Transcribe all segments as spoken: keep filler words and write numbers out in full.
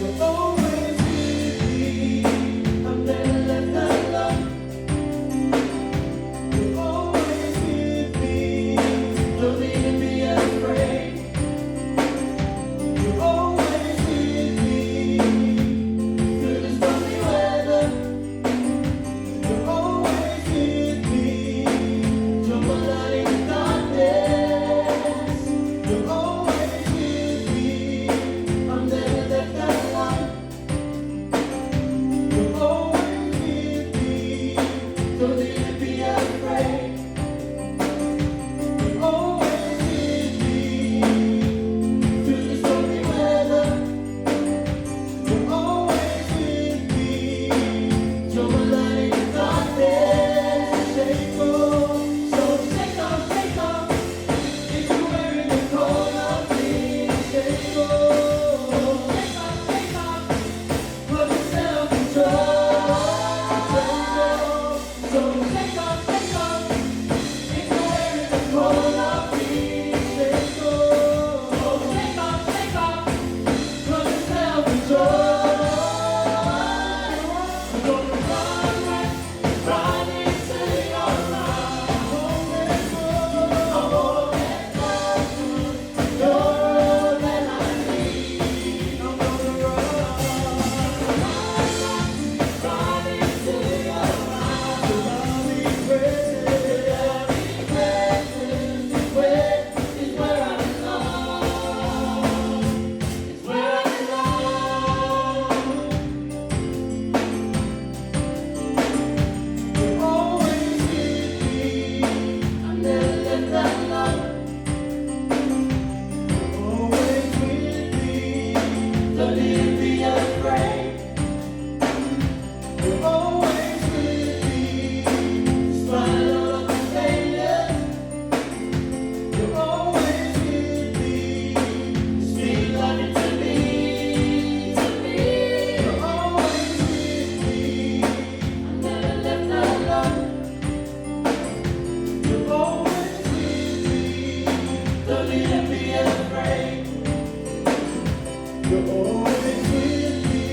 Always with me. I've never left alone. You're always with me. Don't need to be afraid. You're always with me. Through the stormy weather. You're always with me. You're my light in the darkness. You're always with me. I'm never left alone. You're always with me. Don't need to be afraid. You're always with me. Through the stormy weather. You're always with me. You're my light in the darkness. Shake off, so shake off, shake off. If you're wearing the coat of me, shake off. Shake off, shake off. Put yourself in control. Shake off, so shake off, shake off. You're always with me. I'm never left alone. You're always with me. Don't need to be afraid. You're always with me. Despite all of my failures, you're always with me. Speak life into me, to me. You're always with me. I'm never left alone. You're always with me. Don't need to be afraid. You're always with me.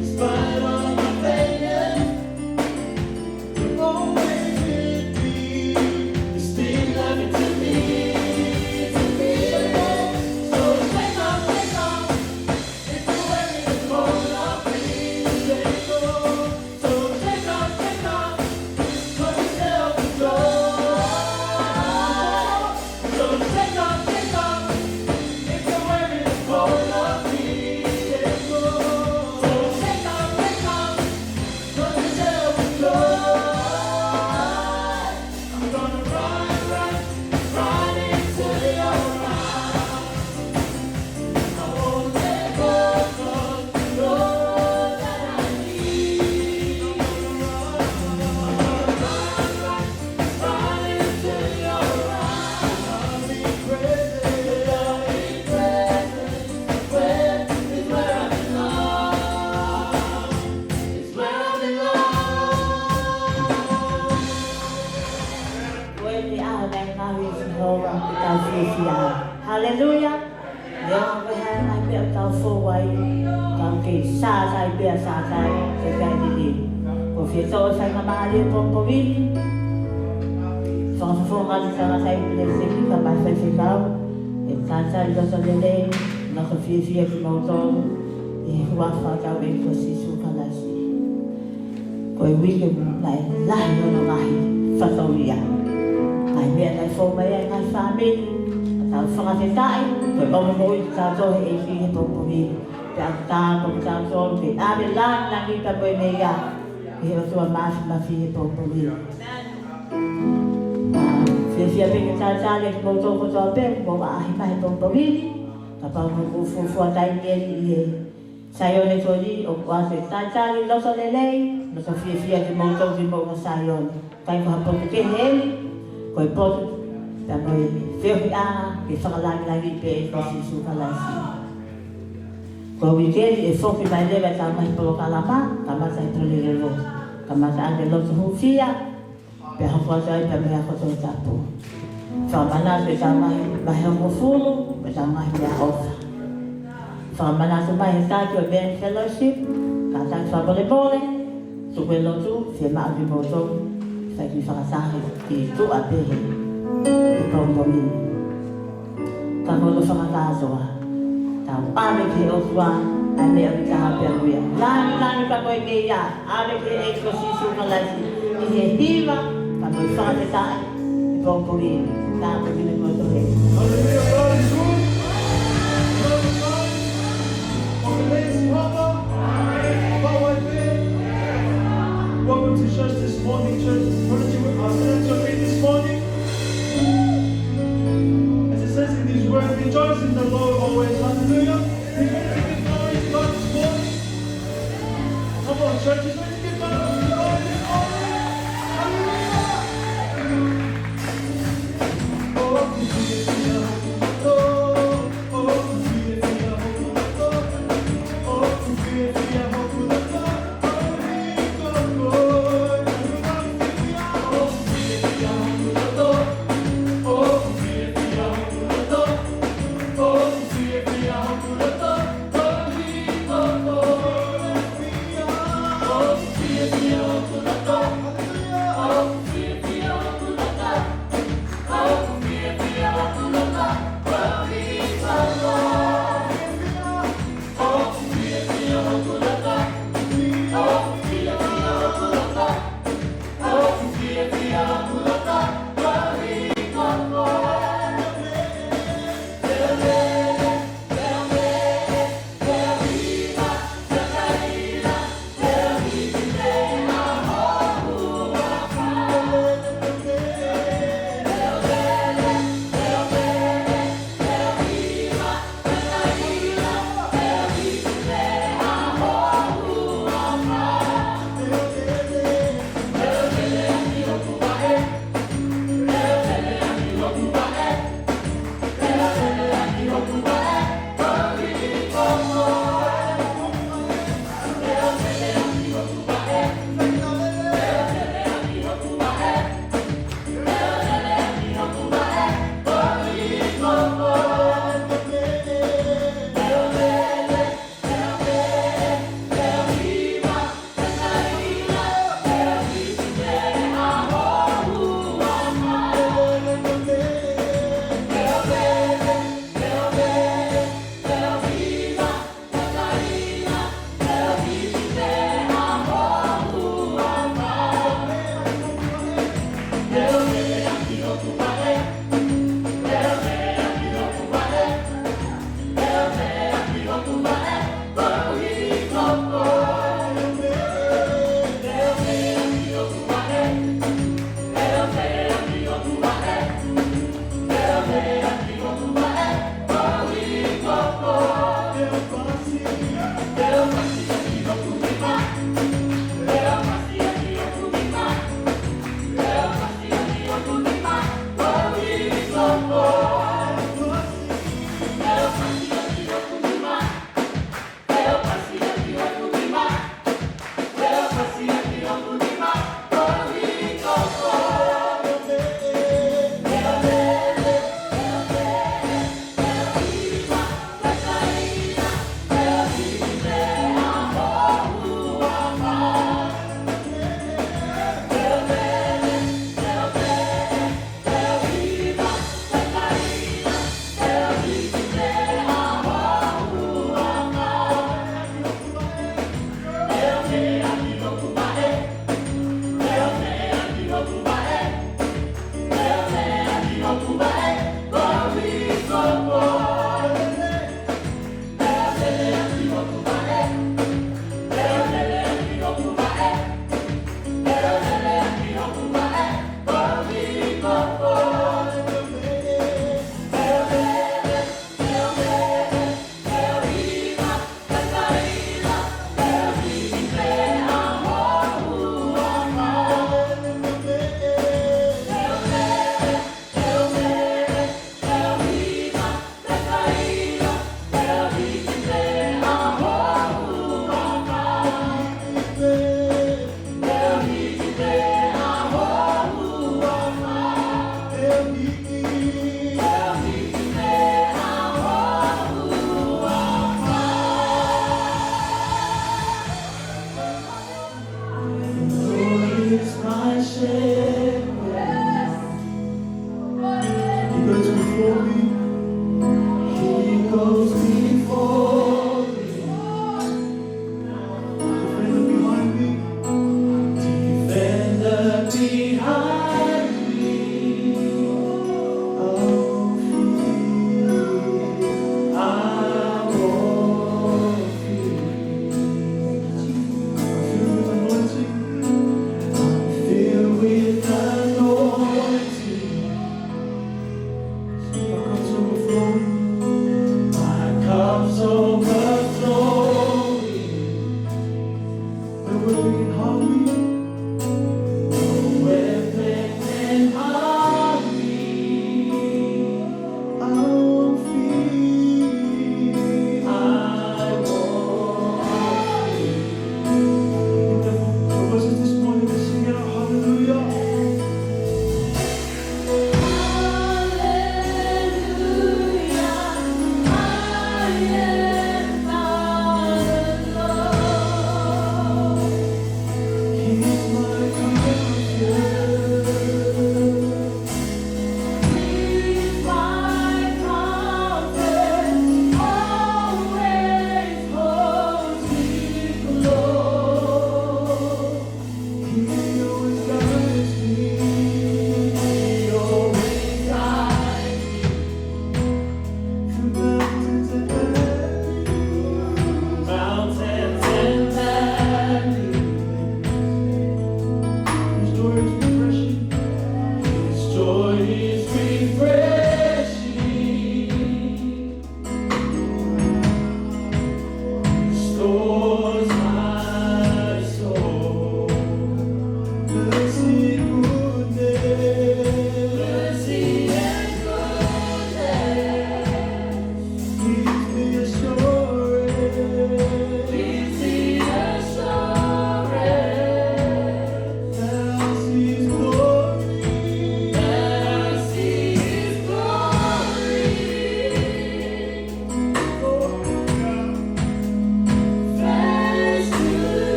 Despite all of my failures, you're always with me. You speak life into me, to me. So shake off, shake off. If you're wearing the coat of me, shake off. So shake off, shake off. Put yourself in control. So shake off, shake off. If you're wearing the coat of me, shake off. So shake off, shake off. Put yourself in control. I'm gonna ride, ride, ride into your arms. I won't let go, 'cause you're all that I need. I'm gonna ride, I'm gonna ride, ride, ride into your arms. I'll be praising, I'll be praising. Where is where I belong. It's where I belong. Ko e ʻaho naʻe ngāue ai ʻa Sihova ke tau fiefia ai. Haleluia. Neongo ko e hā e ngaahi meʻa ʻoku tau fou ai, tau kei sātai pea sātai, ke kai lili. Ko e fie toʻo e faingamālie pongipongi ni. Fakafofonga atu tangata i pile seki ka mai faifekau. ʻE talitali loto lelei, loto fiefia kimoutolu, ʻi he huafa ʻo hotau ʻEiki ko Sīsū Kalaisi. Ko e uike naʻe lahi hono ngaahi fatongia. Ngaahi meʻa naʻe fou mai ai ngaahi fāmili, ka tau fakafetaʻi, ko e ʻomi moʻui kitautolu ʻe he ʻEiki he pongipongi ni. Pea ʻoku tāpuekina kitautolu, ke ʻave lāngilangi pea mo e meʻa, ki he ʻOtua Māfimafi he pongipongi ni. ʻA, fiefia pē ke talitali kimoutolu kotoa pē, mou ʻaʻahi mai he pongipongi ni, kapau ʻoku mou fuofua taimi eni ʻi he Saione ko eni, ʻoku ou talitali loto lelei, loto fiefia kimoutolu kimoutolu ko Saione. ʻIkai ko ha potu kehe eni, ko e potu, pea mo e feohiʻanga, ke fakalāngilangiʻi pē ʻa Sīsū Kalaisi. Ko e uike ni ʻe foki mai leva ʻetau ngaahi polokalama, kamata he Pulelulu, kamata ʻaki e lotu hūfia, pea hoko atu ai pea mei he ako Tohi Tapu. Fakamanatu ʻetau ngaahi vahehongofulu, ʻetau ngaahi meʻaʻofa. Fakamanatu mai he taki ʻo e Band Fellowship, kātaki fakamolemole, tuku e lotu, fiemaʻu kimoutolu, fai ki fakataha ki tuʻa pē he pongipongi ni. Ka ko hono fakakātoa, tau ʻave ki he ʻOtua ʻa e meʻa ʻoku tau pea kuia. Langilangi ka ko e kei a, ʻave ki he ʻEiki ko Sīsū Kalaisi, ʻi he hiva, ka ko e fakafetaʻi, ʻi he pongipongi ni, ka ko e kei ko e tohe. Hallelujah, God is good. All the time. All the days, Papa. Papa, I pray. Welcome to church this morning, church. What did you, uh, say that to me this morning? As it says in His word, rejoice in the Lord always. Hallelujah. He's ready to give glory to God this morning. Come on, church, he's ready to give God glory this morning. Hallelujah.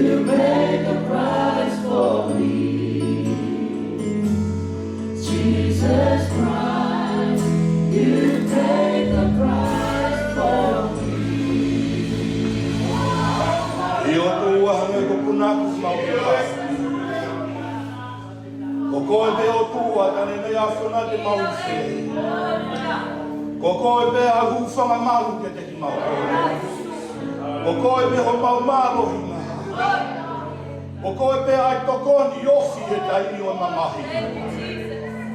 You paid the price for me. Jesus Christ, you paid the price for me. ʻE ʻOtua, hangē ko punake ʻoku mau punake. Ko koe pē ʻOtua, taʻengata ʻa e ʻAfiona te mau ʻi fē. Ko koe pē ʻa e hūfanga malu kiate kimautolu. Ko koe pē homau mālohinga. Ko koe pē ʻa e tokoni ofi he taimi ʻo e mamahi.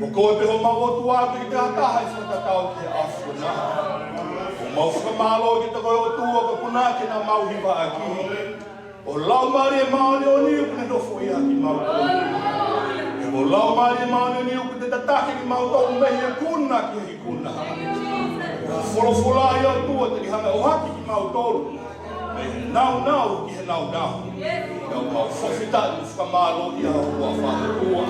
Ko koe pē homau ʻOtua, ʻoku ʻikai te ha taha ʻe fakatatau ki he ʻAfiona. ʻOku mau fakamālō kiate koe ʻOtua, ko punake naʻa mau hivaʻaki. Ko e Laumālie Māʻoniʻoni ʻoku ne nofoʻia kimautolu. Ko e Laumālie Māʻoniʻoni ʻoku ne tataki kimautolu mei he ikuna ki he ikuna. Ko e folofola ʻa e ʻOtua te ne hanga ʻo ʻohake kimautolu mei he nāunau ki he nāunau. ʻOku mau fakafetaʻi mo fakamālō ʻi he huafa ʻo e ʻOtua.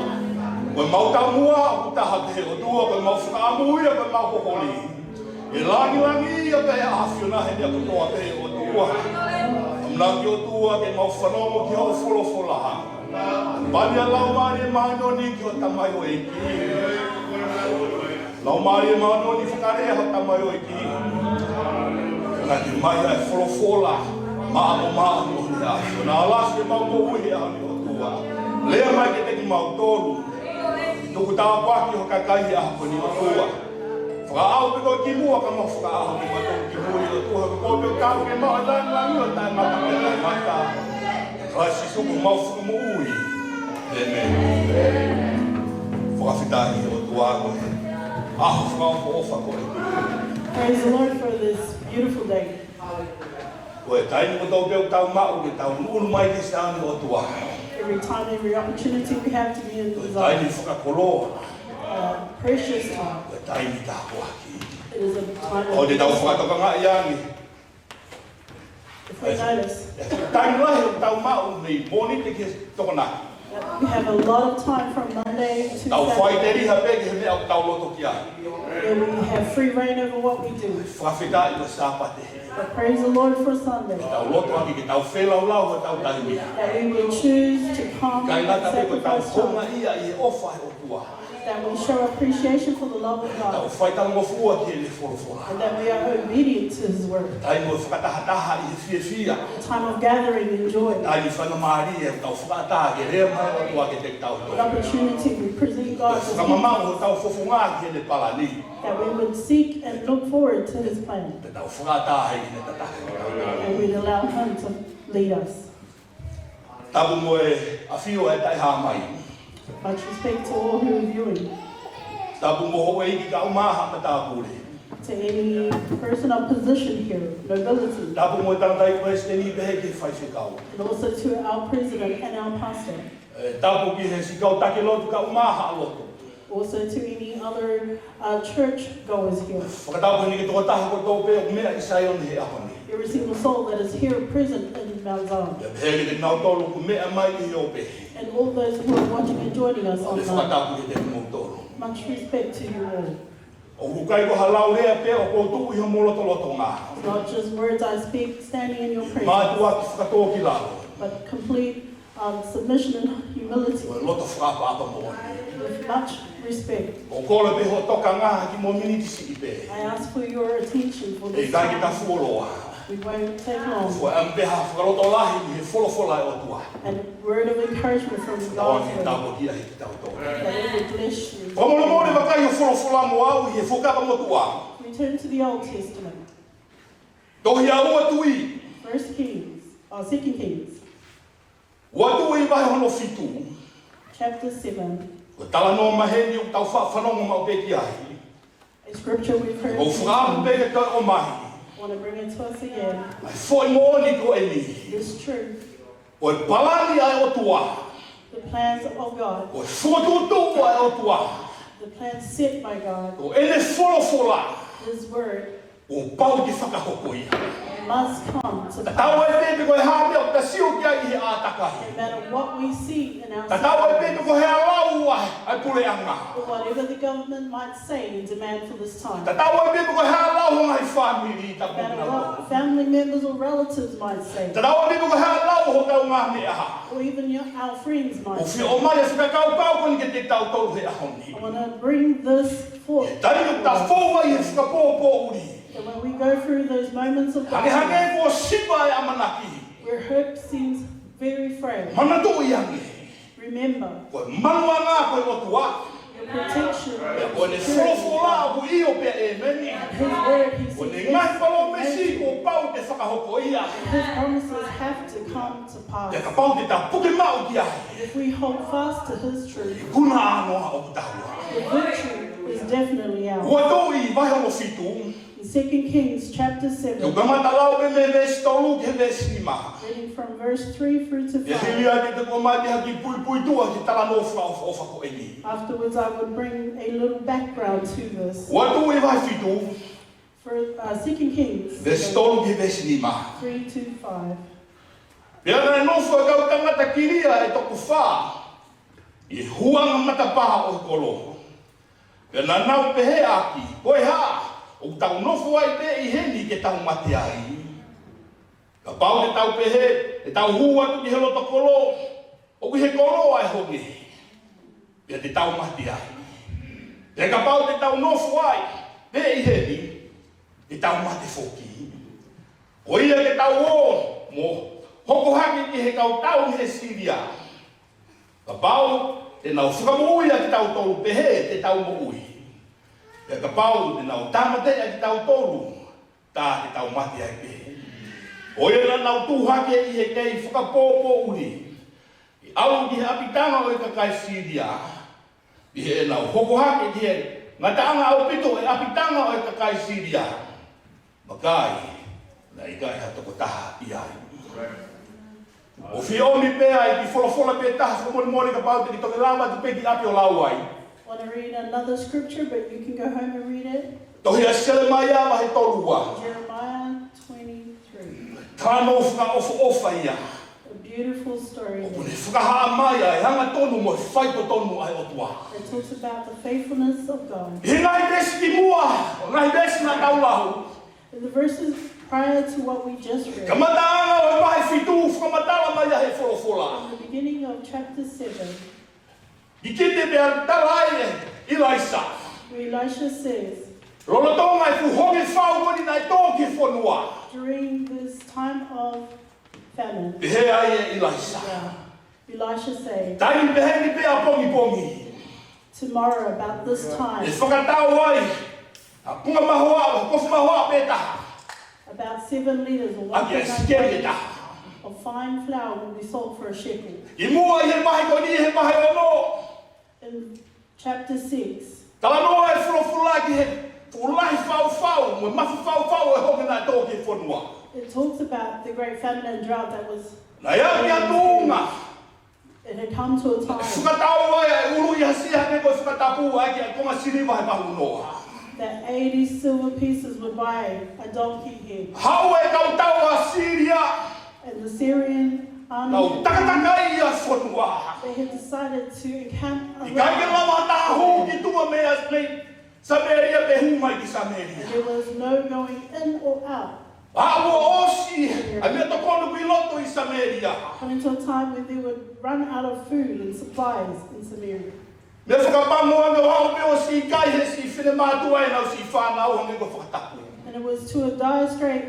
Ko ʻemau taumuʻa ʻoku taha pē ʻOtua, ko ʻemau fakaʻamu ia, ko ʻemau holi. ʻE langilangiʻia pē ʻa e ʻAfiona he meʻa kotoa pē ʻOtua. ʻAmanaki ʻOtua ke mau fanongo ki hoʻo folofola. Pani ʻa e Laumālie Māʻoniʻoni ki hoʻo tamaioʻeiki. Laumālie Māʻoniʻoni fakalea hoʻo tamaioʻeiki. Kae ʻomai ʻa e folofola maʻa mo maʻa mo e ʻAfiona. Ala ke mau moʻui he ʻaho ni ʻOtua. Lea mai kiate kimautolu. Tuku tāpuaki ho kakai he ʻaho ni ʻOtua. Fakaʻau pē koe ki muʻa ka mau fakaʻau pē koe ki muʻa ʻOtua. Ko koe pē ʻoku tau ke mau ʻa e langilangi ʻo taʻengata mo taʻengata. Kalaisi Sīsū ko homau Fakamoʻui. ʻĒmeni. Fakafetaʻi ʻOtua ko e ʻaho fakaʻofoʻofa ko eni. Praise the Lord for this beautiful day. Ko e taimi kotoa pē ʻoku tau maʻu ke tau ʻunu mai ki he ʻAfiona ʻOtua. Every time, every opportunity we have to be in Ko e Zion, taimi fakakoloa. uh, precious time. Ko e taimi tāpuaki. It is a time of ʻOku tau fakatokangaʻi ange. If we notice Taimi lahi ʻoku tau maʻu mei Mōnite ki he Tokonaki. that we have a lot of time from Monday to Tau Saturday, faʻiteliha pē ki he meʻa ʻoku tau loto ki ai. where we have free reign over what we do. Fakafetaʻi ko e Sāpate. But praise the Lord for Sunday. Tau loto ʻaki ke tau feilaulau ʻi hotau taimi. That we will choose to come Kae and ngata pē ko ʻetau sacrifice time. konga ia ʻi he ʻofa he ʻOtua. That we show appreciation for the love of Tau God. faitalangofua ki heʻene folofola. And that we are obedient to his word. Taimi ʻo e fakatahataha ʻi he fiefia. A time of gathering in joy. Taimi faingamālie ʻoku tau fakaʻatā ke lea mai ʻOtua kiate kitautolu. An opportunity we present God to Fakamamaʻu hotau fofonga ki heʻene palani. That we would seek and look forward to his plan. Te tau fakaʻatā ʻi heʻene tataki. And we'd allow him to lead us. Tapu mo e ʻafio ʻa e taʻehāmai. Much respect to all who are viewing. Tapu mo houʻeiki kae ʻumaʻā haʻa matāpule. To any person of position here, nobility. Tapu mo e tangataʻeiki palesiteni pehē ki he faifekau. And also to our president and our pastor. ʻE, tapu ki he siʻi kau taki lotu kae ʻumaʻā haʻa lotu. Also to any other, uh, church goers here. Fakatapu heni ki he tokotaha kotoa pē ʻoku meʻa ʻi Saione he ʻaho ni. Every single soul that is here present in Mount Zion. Pea pehē ki kinautolu ʻoku meʻa mai ʻi he ope. And all those who are watching and joining us ʻOku ou online. fakatapu kiate kimoutolu. Much respect to you all. ʻOku ʻikai ko ha lau lea pē ʻoku ou tuʻu ʻi homo lotolotonga. It's not just words I speak standing in your presence, Mātuʻaki fakatōkilalo. but complete, um, submission and humility. Ko e loto fakaʻapaʻapa moʻoni. With much respect. ʻOku ou kole pē hoʻo tokanga ki mo miniti siʻi pē. I ask for your attention for this time. ʻIkai ke ta fuoloa. We won't take long. Ko e ʻamu pē ha fakalotolahi ʻi he folofola ʻa e ʻOtua. And word of encouragement from God's word. Tau ange tāpuaki ia ʻi he That it would bless you. Fakamolemole vakai hoʻo folofola mo au ʻi he Fuakava Motuʻa. We turn to the Old Testament. Tohi ʻa Ua Tuʻi. First Kings, or Second Kings. Ua Tuʻi vahe hono fitu. Chapter seven. Ko e talanoa maheni ʻoku tau faʻa fanongo maʻu pē ki ai. A scripture we've heard. ʻOku ou fakaʻamu pē ke toe ʻomai. Want to bring it to us again. ʻA e foʻi moʻoni ko eni. This truth. Ko e palani ʻa e ʻOtua. The plans of God. Ko e fokotuʻutuʻu ʻa e ʻOtua. The plans set by God. Ko ʻene folofola. His word. Kuo pau ke fakahoko ia. must come to Tatau ai pass. Pē pe ko e hā e meʻa ʻoku ta sio ki ai ʻi he ʻātakai. No matter what we see in our Tatau ai Pē society, pe ko e hā e lau ʻa e puleʻanga. or whatever the government might say and demand for this time, Tatau ai Pē pe ko e hā e lau ʻa e ngaahi fāmili, ta no matter puna what family members or relatives might say, Tatau ai Pē pe ko e hā e lau ʻa e kaungāmeʻa. or even your, our friends might ʻOku say. fiemaʻu e fakakaukau ko eni kiate kitautolu he ʻaho ni. I want to bring this forth. Taimi ʻoku ta fou ai he fakapōpōʻuli. That when we go through those moments of Hangehangē darkness, kuo sipa e ʻamanaki. where hope seems very frail, Manatuʻi ange. remember Ko e manuʻanga ko e ʻOtua. your protection, Pea ko ʻene folofola ʻoku ʻio pea ʻēmeni. His word, he Ko says ʻene yes, ngaahi palōmesi amen. Kuo pau ke fakahoko ia. His promises have to come to Pea pass. kapau te ta puke maʻu ki ai, If we hold fast to his truth, ʻoku na ʻanoa ʻoku taua. the victory is definitely ours. Ua Tuʻi vahe hongofulu mā fitu. In Second Kings chapter Te u seven, kamata lau pē mei he veesi tolu ki he veesi nima. reading from verse three through to Pea hili five. ange te u ʻomai ha kiʻi puipuituʻa ki he talanoa fakaʻofoʻofa ko eni. Afterwards, I would bring a little background to this. Ua Tuʻi vahe fitu. For uh, Second Kings Veesi tolu ki he veesi nima. three to five. Pea naʻe nofo e kau tangata kilia ʻe toko fā ʻi he huanga matapā ʻo e kolo. Pea naʻa nau pehē ʻaki, Ko e hā ʻoku tau nofo ai pē ʻi heni ke tau mate ai? Kapau te tau pehē, ʻe tau hū atu ki he loto kolo, ʻoku ʻi he kolo ʻa e honge, pea te tau mate ai. Pea kapau te tau nofo ai pē ʻi heni, te tau mate foki. Ko ia ke tau ō mo hoko hake ki he kau tau mei he Sīlia. Kapau te nau fakamoʻui ʻa kitautolu, pehē te tau moʻui. Pea kapau te nau tāmateʻi ʻa kitautolu, tā te tau mate ai pē. Ko ia naʻa nau tuʻu hake ʻi he kei fakapōpōʻuli, ʻi ʻalu ki he ʻapitanga ʻo e kakai Sīlia, ʻi heʻenau hoko hake ki he ngataʻanga ʻaupito ʻo e ʻapitanga ʻo e kakai Sīlia. Vakai, naʻe ʻikai ha tokotaha ʻi ai. ʻOku fiemaʻu pē ʻa e kiʻi folofola pē taha fakamolemole kapau te ke toki lava atu pē ki ʻapi ʻo lau ai. Want to read another scripture, but you can go home and read it. Tohi ʻa Selemaia vahe tolu ua. Jeremiah twenty-three. Talanoa fakaʻofoʻofa ia. A beautiful story. ʻOku ne fakahā mai ʻa e angatonu mo e faitotonu ʻa e ʻOtua. It talks about the faithfulness of God. ʻI he ngaahi veesi kimuʻa, ngaahi veesi naʻa tau lau. In the verses prior to what we just read, Kamataʻanga ʻo e vahe fitu, fakamatala mai ʻa e folofola. in the beginning of chapter seven, ʻIkite pea tala ai ʻe ʻIlaisa. where Elisha says, Lolotonga e fuʻu honge fau ko eni naʻe tō ki he fonua. during this time of famine, Pehē ai ʻe ʻIlaisa, yeah, Elisha said, Taimi pehē ni pē ʻapongipongi, tomorrow about this time, ʻe fakatau ai ha kunga mahoaʻa, ha kofu mahoaʻa pē taha, about seven liters or ʻaki ʻa e one sikeli ʻe taha. of fine flour will be sold for a shekel. Kimuʻa ʻi he vahe ko eni, he vahe ono, In chapter six, talanoa e folofola ki he fuʻu lahi faufau mo e mafi faufau ʻo e honge naʻe tō ki he fonua. it talks about the great famine and drought that was, Naʻe aʻu ki ha tuʻunga, it had come to a time fakatau ai ʻa e ʻulu ʻi ʻAsia, hangē ko e fakatapu ai ki he konga siliva he vahe uanoa. that eighty silver pieces would buy a donkey head. Haʻu e kau tau ʻa Sīlia, And the Syrian army, nau takatakai ʻa e fonua. they had decided to encamp ʻIkai ke around. lava ha taha hū ki tuʻa mei ʻAsia, Samēlia pe hū mai ki Samēlia. There was no going in or out. Aʻu ʻo ʻosi ʻa e meʻatokoni ʻoku ʻi loto ʻi Samēlia. Coming to a time when they would run out of food and supplies in Samaria. Meʻa fakapango ange, ʻo aʻu pē ʻo siʻi kai he siʻi finemātuʻa ʻenau siʻi fānau hangē ko e fakatapu. And it was to a dire strait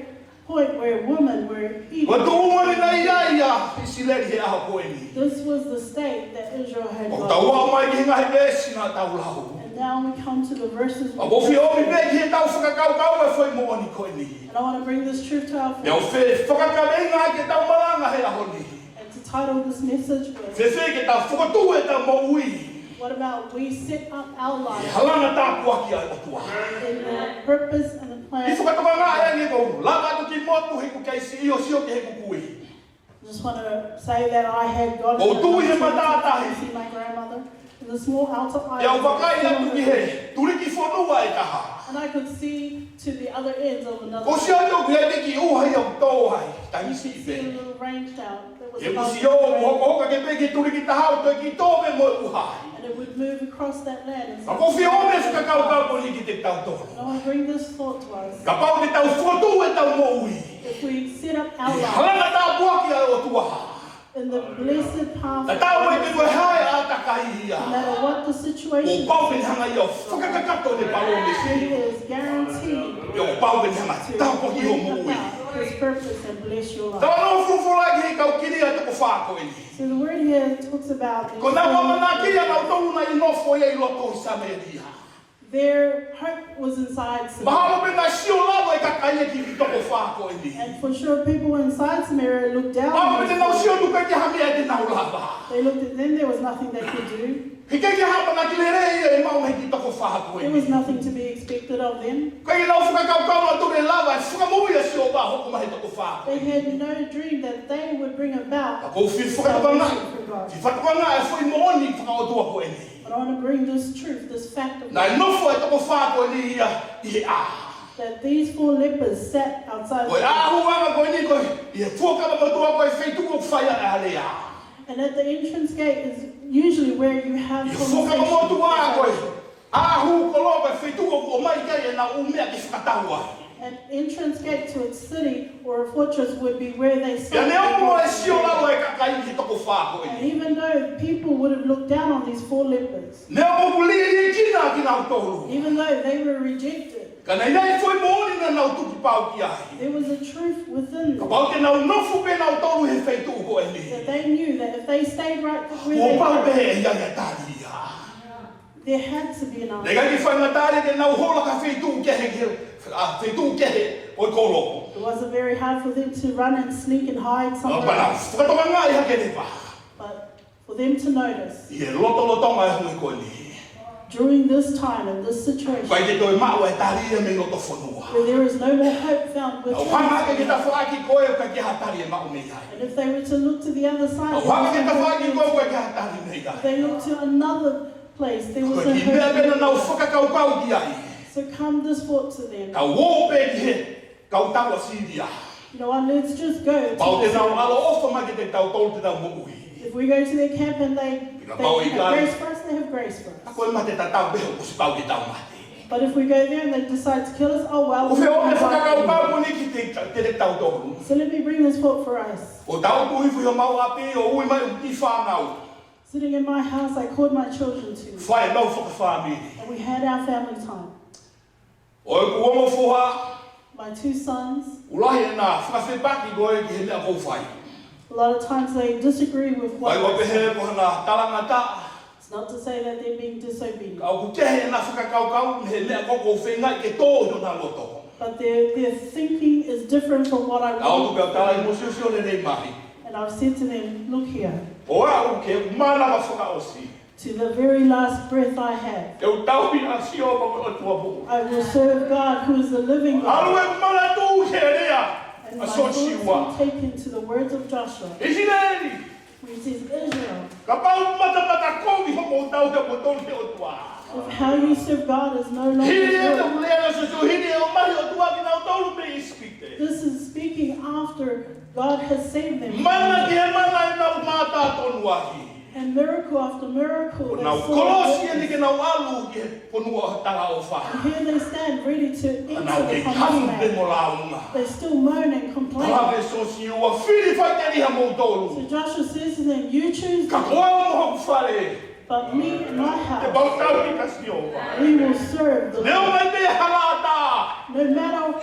point where women were eating. Ko e tuʻunga ni naʻe ʻi ai ʻa ʻIsileli he ʻaho ko eni. This was the state that Israel had ʻOku gone. tau aʻu mai ki he ngaahi veesi naʻa tau lau. And now we come to the verses. ʻOku ou fie ʻomi pē ki heʻetau fakakaukau e foʻi moʻoni ko eni. And I want to bring this truth to our Pea ʻoku ou fie fakakaveinga ki heʻetau malanga he ʻaho ni. And to title this message with, Fēfē ke tau fokotuʻu ʻetau moʻui what about we set up our ʻi he life halanga tāpuaki ʻa e ʻOtua. in the purpose and the ʻI plan? fakatokangaʻi ange ʻoku ou lava atu ki motu he ʻoku kei siʻi ʻo sio ki heʻeku kui. I just want to say that I had gone ʻOku ou tui he matātahi. to see my grandmother. The small outer Pea u vakai atu ki he island. tuliki fonua ʻe taha. And I could see to the other ends of another Ko e sio atu ki he ʻuha ia ʻoku tō ai, taimi You could siʻi see pē. a little rain cloud that was ʻI he about kusi to ʻo rain. hokohoka ke pē ki he tuliki taha ʻo toe kiʻi tō pē mo e ʻuha. And it would move across that land. And Ka ʻoku ou fie ʻomi e so fakakaukau ko eni kiate kitautolu. I want to bring this thought to us. Kapau te tau fokotuʻu ʻetau moʻui. If we set up ʻI our he life halanga tāpuaki ʻa e ʻOtua. in the blessed path Ka of tau mai Christ, pē ko e hā e ʻātakai ia. no matter what the ʻOku situation pau is, pē ʻene hanga ia ʻo fakakakato ʻene palōmesi. He is guaranteed ʻIo ʻoku pau pē ʻene hanga to tāpuaki ho bring moʻui. About His purpose and bless your life. Tau lau folofola ki he kau Kilia toko fā ko eni. So the word here talks about Ko ʻenau ʻamanaki ʻanautolu naʻe nofo ia ʻi loto ʻi Samēlia. Their hope was inside Samaria. Mahalo pē naʻe sio lava e kakai ia ki he toko fā ko eni. And for sure, people inside Samaria looked down Mahalo on pē naʻa nau those. sio atu ʻikai ke ʻi ai ha meʻa te nau lava. They looked at them, there was nothing they could do. He ʻikai ke ʻi ai ha ʻamanaki lelei ia ʻe maʻu mei he kiʻi toko fā ko eni. There was nothing to be expected of them. ʻIkai ke nau fakakaukau ʻanautolu ʻe lava e fakamoʻui ʻa Sihova ʻo hoko mai he toko fā ko They eni. Had no dream that they would bring about Ka ʻoku ou fie fakatokangaʻi. salvation for God. Fie fakatokangaʻi e foʻi moʻoni fakaʻotua ko eni. But I want to bring this truth, this fact of Naʻe God, nofo e toko fā ko eni ia ʻi he ʻā. That these four lepers sat outside Ko e the ʻā huanga ko eni ko e, ʻi he fuakava motuʻa ko e feituʻu ʻoku fai ai e alea. And at the entrance gate is usually where you have ʻI he fuakava motuʻa ko e, conversations. ʻā hū kolo ko e feituʻu ʻoku ʻomai ki ai ʻenau meʻa ke fakatau ai. An entrance gate to a city or a fortress would be where they Pea sat. neongo e sio lalo e kakai ki he toko fā ko And eni. Even though people would have looked down on these four lepers, Neongo ʻoku liʻekina kinautolu. Even though they were rejected, Ka naʻe ʻi ai e foʻi moʻoni naʻa nau tukupau ki ai. There was a truth within them Kapau te nau nofo pē nautolu he feituʻu ko eni. That they knew that if they stayed right where Kuo they pau pē were, ʻe ʻi ai e tali ia. There had to be an Naʻe answer. ʻikai ke faingataʻa ke nau hola ki ha feituʻu kehe, ki he, ʻa, feituʻu kehe ʻo e kolo. It wasn't very hard for them to run and sneak and hide Ka pau somewhere naʻa else. fakatokangaʻi hake leva. But for them to notice ʻI he lotolotonga e hui ko eni. During this time and this situation, ʻIkai ke toe maʻu e tali ia mei loto fonua. Where there is no more hope found Tau hanga hake ki he within. tafaʻaki ko ē ʻoku ʻikai ke ʻi ai ha tali ʻe maʻu mei ai. And if they were to look to the other side, Tau hanga ki he tafaʻaki ko ē ʻoku ʻikai ke ʻi ai ha tali mei ai. If they look to another place, there was Ko no e kiʻi meʻa pē naʻa nau hope. fakakaukau ki ai. So come this thought to them. Tau ō pē ki he kau tau ʻa Sīlia. You know what, let's just go to Kapau te nau ʻaloʻofa mai kiate kitautolu te nau moʻui. If we go to their camp and they, Kapau they ʻikai. have grace for us, they have grace for Ka us. ko e mate tatau pē ʻoku ʻosi pau ke tau mate. But if we go there and they decide to kill us, oh well. ʻOku ou fie ʻomi e We'll die fakakaukau anyway. ko eni kiate, kiate kitautolu. So let me bring this thought for us. ʻOku tau tuʻu hifo ʻi homau ʻapi ʻo ui mai hoku kiʻi fānau. Sitting in my house, I called my children to me. Fai ʻemau fakafāmili. And we had our family time. ʻO ʻeku ongo foha, My two sons, ʻoku lahi ʻena fakafepaki ko ē ki he meʻa ʻoku ou fai. a lot of times they disagree with what ʻIkai ʻo I pehē say. ko hana talangataʻa. It's not to say that they're being disobedient. Ka ʻoku kehe ʻena fakakaukau mei he meʻa ko ē ʻoku ou feingaʻi ke tō ʻi hona loto. But their, their thinking is different from what I Ka ʻoku ou pehē ʻo tala want. mo siosio lelei mai. And I've said to them, look here, ʻO aʻu ki he mānava fakaʻosi. To the very last breath I have, Te u tauhi ʻa Sihova ko e ʻOtua moʻui. I will serve God who is the living ʻAlu God. ʻeku manatu ki he lea And ʻa my Siosiua. thoughts will take him to the words of Joshua. ʻIsileli, He says, Israel, kapau matamata kovi hoʻomou tauhi ʻa moutolu ki he ʻOtua. If how you serve God is no longer Hili e good, tau lea ʻa Siosiua, hili e ʻomai ʻOtua kinautolu mei ʻIsipite. This is speaking after God has saved them. Mana ki he mana ʻenau mātā tonu ahi. And miracle after miracle, ʻO they nau saw kolosi eni miracles. Ke nau ʻalu ki he fonua talaʻofa. And here they stand ready to ʻO nau enter the kei hamu promised pē land. Mo launga. They still moan and complain. Talaange ʻe Siosiua, fili faʻiteliha moutolu. So Joshua says to them, you choose Ka ko au mo hoku fale, but me and my te house, mau tauhi kia Sihova. We will serve the Neongo Lord. Pe halata. No matter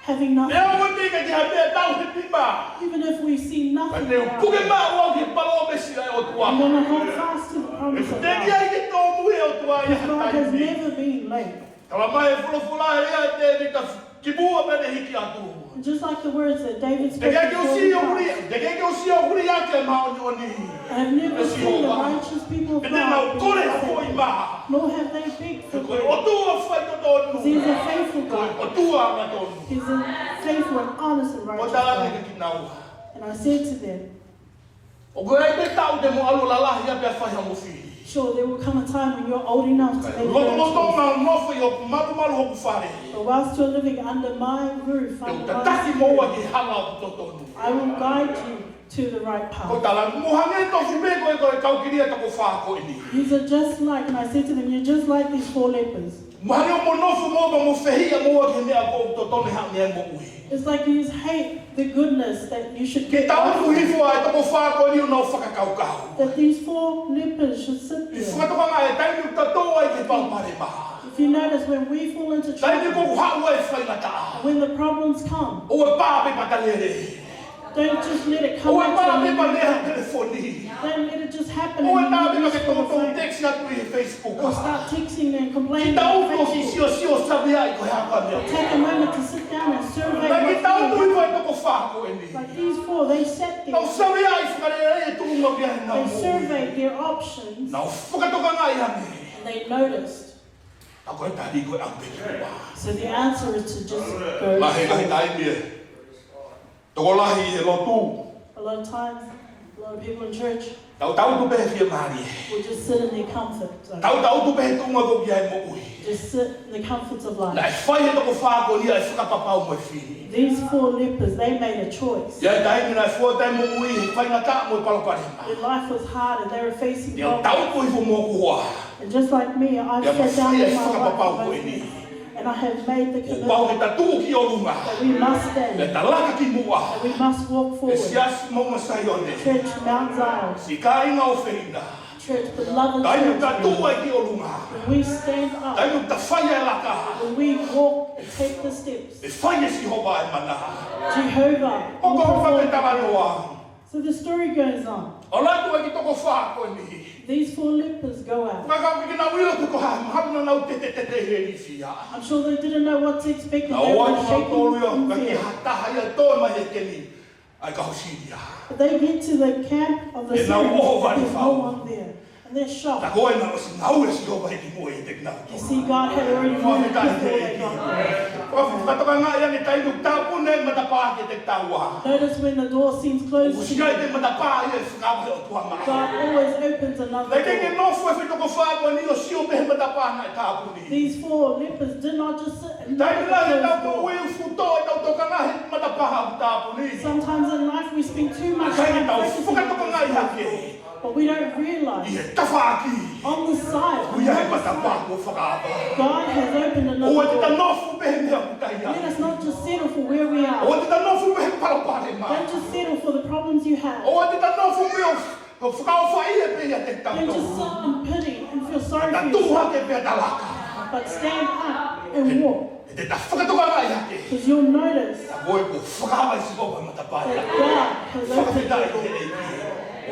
having nothing, Neongo pe ʻikai ha meʻa tau he pima. Even if we see Ka nothing te u around puke us, maʻu au ki he palōmesi ʻa e ʻOtua. I'm going to hold fast to the promise of Te God. Ke ai ke tōmui ʻOtua ia Because God has taimi. Never been late. Tala mai e folofola ʻa Tēvita ki muʻa pea ne hiki atu. And just like the words that David Te ke spoke ke ʻosi before ʻo huli, the te ke ke ʻosi ʻo huli ʻa e māʻoniʻoni. I have never seen the righteous people of God be forsaken, nor have they begged for bread. He is a faithful God. He's a faithful and honest and righteous God. And I said to them, ʻOku ʻi ai e taʻu te mo ʻalu ʻo lalahi ai pea fai hoʻomo fili? Sure, there will come a time when you're old enough to make your own choice. Lotolotonga nofo ʻi hoku malumalu hoku fale. But whilst you're living under my roof, under my spirit, ʻoku ou tataki moua ki he hala ʻoku totonu. I will guide you to the right path. Ko e tala, mou hangē tofu pē ko e, ko e kau kilia toko fā ko eni. These are just like, and I said to them, "You're just like these four lepers." Mou hangē ʻoku mou nofo moua pea mou fehiʻa moua ki he meʻa ʻoku totonu he meʻa moʻui. It's like you just hate the goodness that you should get. Ke tau hifo ai toko fā ko eni ʻo nau fakakaukau. That these four lepers should sit there. ʻI he fakatokangaʻi e taimi ʻoku tau tō ai ki he palopalema. If you notice, when we fall into trouble, taimi ʻoku haʻu ai e faingataʻa, when the problems come, ʻoua ʻe pā pē pata lele. Don't just let it come into you. ʻOua ʻe pā pē pata lele he telefoni. Don't let it just happen and you just feel the same. ʻOua ʻe pā pē pata lele he Facebook. Or start texting and complaining on Facebook. Kiʻi tau toki siosio saveaʻi ko e hā e meʻa. Take a moment to sit down and survey what's going on. Naʻe kiʻi tau tui ko e toko fā ko eni. Like these four, they sat there. Nau saveaʻi fakalelei e tuʻunga ʻoku ʻi ai ʻenau moʻui. They surveyed their options. Nau fakatokangaʻi ange. And they noticed. Ka ko e tali ko e ʻalu pē ki muʻa. So the answer is to just go forward. Lahi, lahi taimi ē. Tokolahi he lotu. A lot of times, a lot of people in church, tautau atu pē he fiemālie. Will just sit in their comfort zone. Tautau atu pē he tuʻunga ʻoku ʻi ai e moʻui. Just sit in the comforts of life. Naʻe fai ʻe he toko fā ko eni ʻa e fakapapau mo e fili. These four lepers, they made a choice. ʻI he taimi naʻe fuataʻi e moʻui he faingataʻa mo e palopalema. Their life was hard and they were facing problems. Naʻa nau tau ko hifo mo kua. And just like me, I've sat down with my wife and both of us. Pea mou fai e fakapapau ko eni. And I have made the commitment that we must stand, ʻOku pau ke ta tuʻu ki ʻolunga. Pea ta laka ki muʻa. That we must walk forward. ʻE Siasi Moʻunga Saione. Church Mount Zion. Siʻi kāinga ʻofeina. Church, beloved church. Taimi ʻoku ta tuʻu ai ki ʻolunga. When we stand up, Taimi ʻoku ta fai e laka. When we walk and take the steps, ʻE fai ʻe Sihova e mana. Jehovah will perform the miracle. Ko e talanoa. So the story goes on. ʻAlu atu e kiʻi toko fā ko eni. These four lepers go out. Ka ka ki nau ʻilo ko e hā, mahalo naʻa nau tetetete he ilifia. I'm sure they didn't know what to expect, and they were shaking in fear. Nau ō atu nautolu ia, ka ʻi ai ha taha ia ʻe tō mai he kemi ʻa e kau Sīlia. But they get to the camp of the Syrians, and there's no one there. ʻE nau ʻohovale fau. And they're shocked. Ka ko e naʻe ʻosi ngaue ʻe Sihova he kimuʻa ʻiate kinautolu. You see, God had already moved before they got there. Fakafetaʻi. Fakatokangaʻi ange taimi ʻoku tāpuni ai e matapā kiate kitaua. Notice when the door seems closed to you, ʻOku ʻosi ʻi ai e matapā ia ʻe fakaava ʻe he ʻOtua maʻau. God always opens another door. Naʻe ʻikai ke nofo e foʻi toko fā ko eni ʻo sio pē he matapā naʻe tāpuni. These four lepers did not just sit and look at the closed door. Taimi lahi ʻoku tau moʻui ʻo fuʻu tō ʻetau tokanga he matapā ʻoku tāpuni. Sometimes in life we spend too much time focusing on those closed doors. Ka ʻikai ke tau fakatokangaʻi hake. But we don't realize, ʻi he tafaʻaki, on the side, on the other side, ʻoku ʻi ai e matapā kuo fakaava. God has opened another door. ʻOua te ta nofo pē he meʻa ʻoku ta ʻi ai. Let us not just settle for where we are. ʻOua te ta nofo pē he palopalema. Don't just settle for the problems you have. ʻOua te ta nofo pē ʻo, ʻo fakaʻofaʻia pē ʻiate kitautolu. Don't just sit in pity and feel sorry for yourself. Ka ta tuʻu hake pea ta laka. But stand up and walk. ʻE te ta fakatokangaʻi hake. 'Cause you'll notice Ka ko e kuo fakaava ʻe Sihova e matapā ia. that God has opened the door. Fakafetaʻi ki he ʻEiki.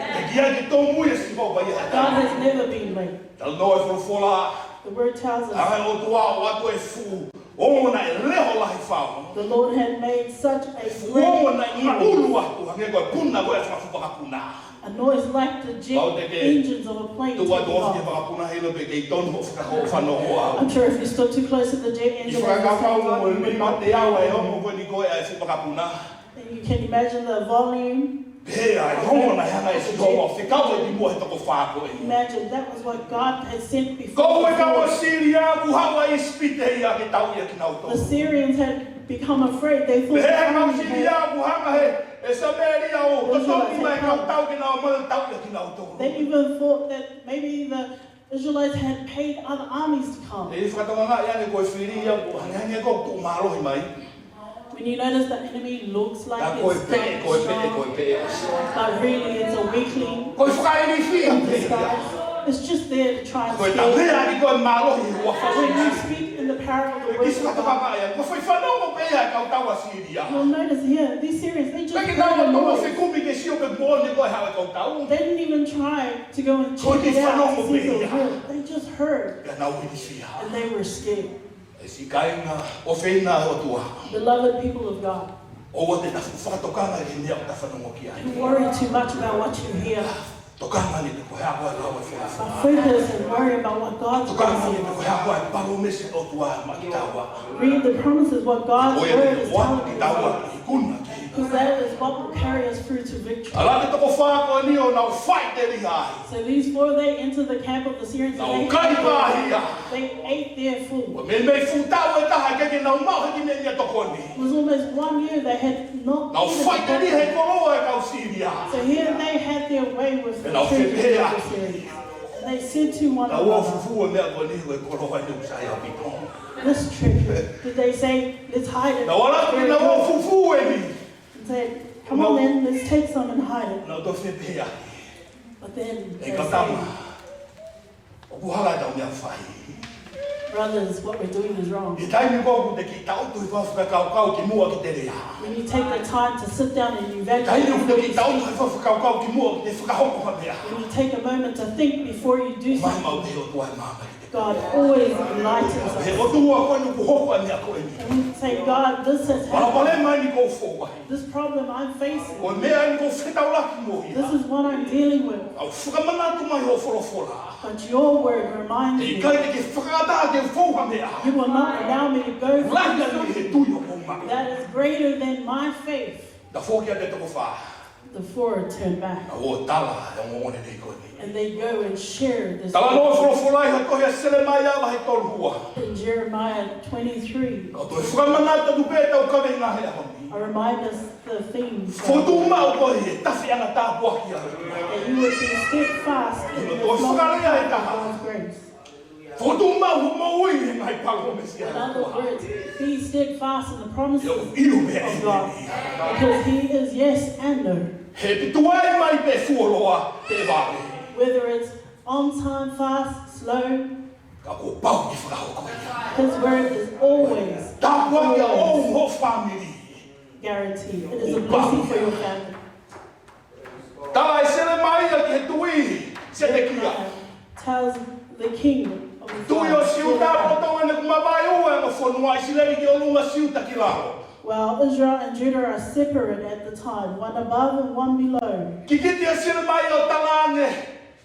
ʻIkai ke tōmui ʻa Sihova ia. God has never been late. Talanoa e folofola. The word tells us Hanga ʻe he ʻOtua ʻo ʻoatu e fuʻu ongo naʻe leho lahi fau. the Lord had made such a Fuʻu ongo great naʻe noise. ngaʻulu atu, hangē ko e puna ko ē ʻa e fanga fuʻu vakapuna. A noise like the jet engines of a plane taking off. Kau te ke tuʻu atu ʻo ofi e vakapuna, ʻilo pe ʻikai tonu hoʻo faka-, hoʻo fanongo au. I'm sure if you stood too close to the jet engine, you might not be able to hear. ʻI he fakakaukau mo e mate ʻa e ongo ko eni ko ē ʻa e fuʻu vakapuna. And you can imagine the volume of the jet. Pea ʻi he ongo naʻe hanga ʻe Sihova ʻo fekau ki muʻa he toko fā ko eni. Imagine that was what God had sent before the flood. Ko e kau Sīlia kuo haʻu ʻa ʻIsipite ia ke tauʻi ʻa kinautolu. The Syrians had become afraid. They thought the enemy had Pea ʻi he kau Sīlia kuo hanga ʻe he, ʻe Samēlia ʻo totongi mai e kau tau ke nau ō mai ʻo tauʻi ʻa kinautolu. They even thought that maybe the Israelites had paid other armies to come. ʻE fakatokangaʻi ange ko e fili ia, ʻoku hangehangē ʻoku tuʻu mālohi mai. When you notice the enemy looks like it's strong, Ka ko e peʻe, ko e peʻe, ko e peʻe ʻosi. but really it's a weakling Ko e fakailifia in pē ia. disguise. It's just there to try and scare you. Ko e tavea ʻi ko e mālohi ʻo e huafa ʻo Sīsū. But when you speak in the power of the word of God, Ko e kisi fakatokangaʻi ange, ko e foʻi fanongo pē ia ʻa e kau tau ʻa Sīlia. you'll notice here, these Syrians, they just heard a noise. ʻIkai ke nau tō ʻo fekumi ke sio pe ʻoku moʻoni ʻa e kau tau. They didn't even try to go and check it out to see if it was real. Ko e fanongo pē ia. They just heard. Pea nau ilifia. And they were scared. ʻE siʻi kāinga ʻofeina ʻa e ʻOtua. Beloved people of God, ʻOua te ta fakatokanga ki he meʻa ʻoku ta fanongo ki ai. don't worry too much about what you hear. Tokanga ange pe ko e hā e lau ʻa e folofola. But focus and worry about what God's word says. Tokanga ange pe ko e hā e palōmesi ʻa e ʻOtua maʻa kitaua. Read the promises, what God's word is telling you. Ko ia ʻoku ʻoatu kitaua ke ikuna ki he Because that is what will carry us through to victory. ʻAlu atu e toko fā ko eni ʻo nau faʻiteliha ai. So these four, they enter the camp of the Syrians and Nau they, kai pāhia. They ate their full. Meimei fuʻu taʻu ʻe taha ʻikai ke nau maʻu ha kiʻi meʻa ia tokoni. It was almost one year they had not Nau eaten. Faʻiteliha he koloa ʻa e kau Sīlia. So here they had their way with the Nau treasures fepehē. Of the Syrians. And they said to one Nau ō another, fufū e meʻa ko eni he ko e koloa eni ʻoku sai ʻaupito. This treasure, did they say, let's hide it? Nau ō ʻalu atu, nau ō fufū eni. And said, come on then, let's take some and hide it. Nau toe fepehē. But then ʻE they kau tama. Say, ʻOku hala ʻetau meʻa fai. Brothers, what we're doing is wrong. ʻI he taimi ko ē ʻoku te kiʻi taʻutu he fakakaukau ki muʻa ke te lea. When you take the time to sit down and you ʻI he taimi ʻoku te kiʻi taʻutu evaluate, he fakakaukau ki muʻa ke te fakahoko ha meʻa. When you take a moment to think before you do Mai mau something, he ʻOtua e māmani. God always enlightens He us. ʻOtua ko eni ʻoku hoko ʻa e meʻa ko eni. And we say, God, this has happened. Palopalema eni ʻoku ou fou ai. This problem I'm facing, Ko e meʻa eni ʻoku ou fetaulaki mo ia. This is what I'm dealing with. ʻOku fakamanatu mai hoʻo folofola. But your word reminds He me ʻikai te ke fakaʻatā ke fou ha meʻa. You will not allow me to go Lahi through ange he something tui ʻoku ou maʻu. That is greater than my faith. Tafoki atu e toko fā. The four turned back. Nau ō ʻo tala ʻe he ongoongolelei ko eni. And they go and share this. Talanoa folofola ʻi he tohi ʻa Selemaia vahe tolu ua. In Jeremiah twenty-three, Kau toe fakamanatu atu pē ʻetau kaveinga he ʻaho ni. I remind us the theme Fokotuʻu maʻu koe he tafiʻanga tāpuaki ʻa e ʻOtua. That you would be steadfast in the Toe fakalea e taha. God's grace. Fokotuʻu maʻu hoʻo moʻui he ngaahi palōmesi ʻa e In other ʻOtua. Words, be steadfast in the promises ʻIo, ʻio, meʻa of ʻe God, meʻa. Because He is yes and no. He te tuai mai pe fuoloa pe vave. Whether it's on time, fast, slow, Ka kuo pau ke fakahoko ia. His word is always Tāpuaki ʻa hoʻo fāmili. Guaranteed. It is a blessing for your family. Tala ʻe Selemaia ki he tui Sedekia. Tells the king of the Tui ʻo Siuta, ʻoku tau ʻene kuo mavaeua e ongo fonua ʻIsileli ki ʻolunga, Siuta ki lalo. While Israel and Judah are separate at the time, one above and one below. Kikite ʻa Selemaia ʻo tala ange,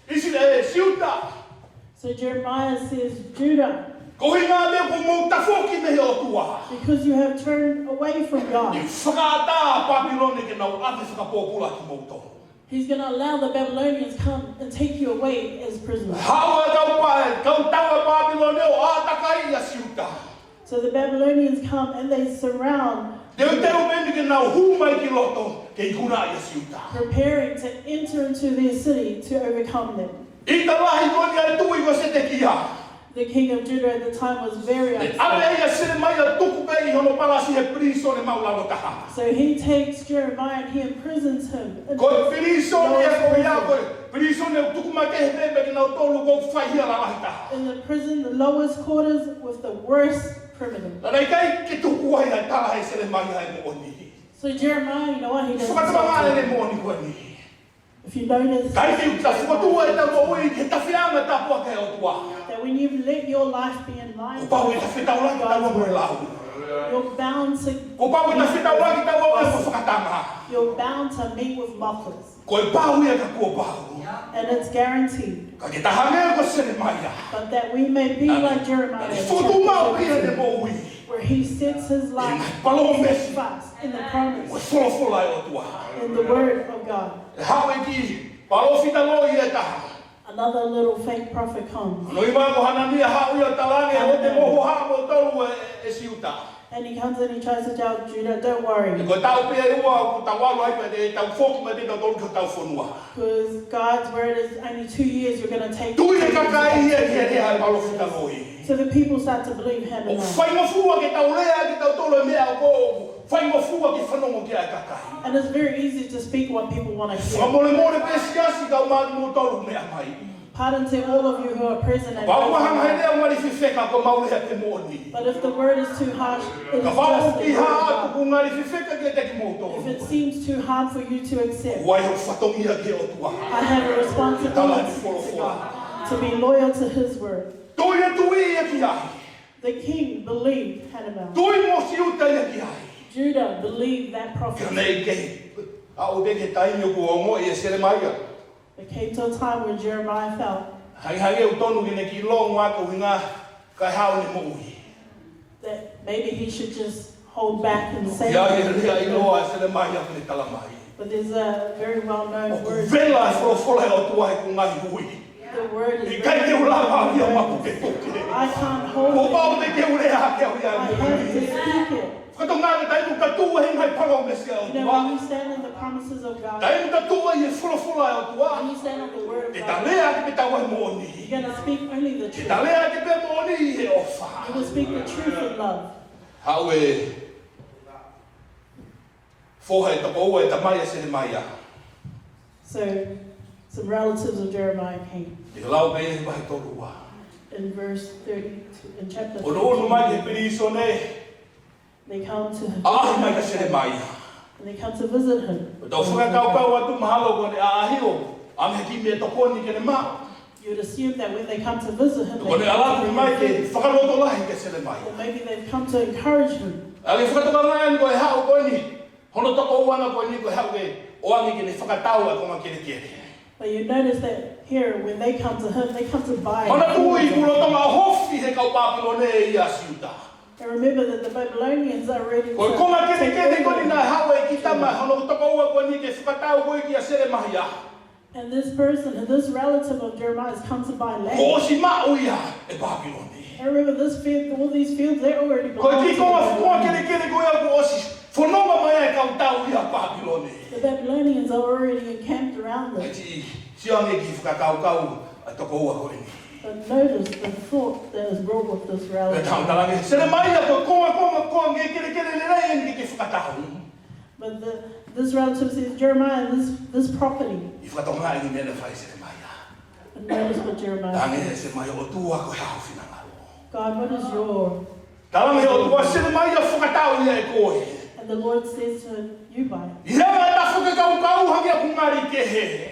ʻIsileli, Siuta. So Jeremiah says, Judah, Ko e ʻuhinga ʻemau tafoki mei he ʻOtua. Because you have turned away from God. ʻE fakaʻatā ʻa Pāpilone ke nau ʻave fakapōpula kimoutolu. He's going to allow the Babylonians come and take you away as prisoners. Haʻu e kau pā, kau tau ʻa Pāpilone ʻo ʻātakaiʻi ʻa Siuta. So the Babylonians come and they surround, Teuteu mei ai ke nau hū mai ki loto ke ikunaʻi ʻa Siuta. Preparing to enter into their city to overcome them. ʻIta lahi ko eni ʻa e tui ko Sedekia. The king of Judah at the time was very upset. ʻAve ʻe ia ʻa Selemaia ʻo tuku pē ʻi hono palasi he pilīsone māʻulalo taha. So he takes Jeremiah and he imprisons him in Ko e this pilīsone ia ko ia, lowest ko e pilīsone ʻoku tuku makehe pē mo kinautolu ʻoku fai hia lalahi taha. In the prison, the lowest quarters with the worst criminal. Naʻe ʻikai ke tuku ai ʻa e tala ʻe Selemaia e moʻoni. So Jeremiah, you know what he does? Fakatama mai e moʻoni ko eni. If you notice, Taimi ʻoku ta fokotuʻu ʻetau moʻui ki he tafiʻanga tāpuaki ʻa e ʻOtua, that when you let your life be in line kuo pau ke ta fetaulaki taua mo e lau. You're bound to Kuo pau ke ta fetaulaki taua mo e fakatanga. You're bound to meet with mockers. Ko e pau ia ka kuo pau. And it's guaranteed. Ka ke ta hangē ko Selemaia. But that we may be like Jeremiah. Naʻe fokotuʻu maʻu pē ʻene moʻui. Where he sets his life ʻI he palōmesi. Fast in the promise. Mo e folofola ʻa e ʻOtua. In the word of God. ʻE haʻu e kiʻi palōfita loi ʻe taha. Another little fake prophet comes. Hono ʻuhinga ko Hanania, haʻu ia ʻo tala ange ʻoua te mou hohaʻa moutolu ʻe, ʻe Siuta. And he comes and he tries to tell Judah, don't worry. Ko e taʻu pē ʻe ua ʻoku tau ʻalu ai pea te tau foki mai pē tautolu ki hotau fonua. Because God's word is only two years you're going to take. Tui e kakai ia ki he lea ʻa e palōfita loi. So the people start to believe him. ʻOku faingofua ke tau lea ke tau tolo e meʻa ʻoku faingofua ke fanongo ki ai e kakai. And it's very easy to speak what people want to hear. Fakamolemole pē siasi, kau mai moutolu meʻa mai. Pardon to all of you who are present and Kapau ʻoku hanga he lea ʻo ngali fefeka, ko ʻemau lea pē moʻoni. But if the word is too harsh, it is Kapau ʻoku just the kiʻi word hā of atu God. ʻoku ngali fefeka kiate kimoutolu, If it seems too hard for you to accept, ʻoku ʻi ai hoku fatongia ki he ʻOtua. I have a responsibility to God to be loyal to his word. Tui e tui ia ki ai. The king believed Hananiah. Tui mo Siuta ia ki ai. Judah believed that prophet. Ka naʻe ʻikai ke aʻu pē ki he taimi ʻoku ongoʻi ʻe Selemaia. It came to a time when Jeremiah felt Hangehangē ʻoku tonu ke ne kiʻi longo ʻaki ʻuhinga kae hao ʻene moʻui. That maybe he should just hold back and say. ʻOku ʻi ai e lea ʻiloa ʻa Selemaia ʻoku ne tala mai, but there's a very well-known word. ʻOku vela e folofola ʻa e ʻOtua ʻi heʻeku ngaahi hui. The word is ʻIkai ke u lava ia ʻo mapukepuke. I can't hold it. Kuo pau te ke u lea hake au ia. I have to speak it. Fakatokangaʻi, taimi ʻoku ta tuʻu ai he ngaahi palōmesi ʻa e ʻOtua. You know, when you stand on the promises of God, taimi ʻoku ta tuʻu ai he folofola ʻa e ʻOtua, when you stand on the word of God, ʻe ta lea ʻaki pē ʻa e moʻoni. You're gonna speak only the truth. ʻE ta lea ʻaki pē ʻa e moʻoni ʻi he ʻofa. You will speak the truth in love. Haʻu e foha ʻe toko ua ʻo e tamai ʻa Selemaia. So, some relatives of Jeremiah came. ʻOku lau pē he vahe tolu ua. In verse thirty-two, in chapter thirty-two, ʻo nau ʻunu mai ki he pilīsone. They come to him. ʻAʻahi mai kia Selemaia. And they come to visit him. ʻOku tau fakakaukau atu mahalo ko ʻene ʻaʻahi ʻo ʻoange ha kiʻi meʻatokoni ke ne maʻu. You would assume that when they come to visit him, they come to, ko ʻene ʻalu mai ke fakalotolahi kia Selemaia. Or maybe they've come to encourage him. ʻA e fakatokangaʻi ko e haʻu ko eni, hono toko uanga ko eni ko e haʻu ke ʻoange ke ne fakatau ʻa e konga kelekele. But you notice that here, when they come to him, they come to buy food. Hono tui, kuo lolotonga ʻohofi he kau Papilone ia ʻa Siuta. And remember that the Babylonians are ready to take over. Ko e konga kelekele ko eni naʻe haʻu e kiʻi tama hono toko ua ko eni ke fakatau ko ē kia Selemaia. And this person, this relative of Jeremiah's, comes to buy land. Kuo ʻosi maʻu ia ʻe Papilone. And remember, this field, all these fields, they already belong to the Babylonians. Ko e kiʻi konga, konga kelekele ko ia kuo ʻosi fononga mai ai e kau tau ia ʻa Papilone. The Babylonians are already encamped around them. ʻAi, sio ange ki he fakakaukau ʻa e toko ua ko eni. But notice the thought that is brought with this relative. Pea tau talaange, Selemaia, ko e konga, konga, konga kelekele lelei eni ke ke fakatau. But the, this relative says, "Jeremiah, this, this property." ʻI he fakatokangaʻi e meʻa naʻe fai ʻe Selemaia. And notice what Jeremiah says. Talaange ʻe Selemaia, ʻOtua, ko e hā ho finangalo? God, what is your Talaange ʻe he ʻOtua, Selemaia, fakatau ia ʻe koe. And the Lord says to him, "You buy it." ʻI he anga ʻeta fakakaukau hangē ʻoku ngali kehe.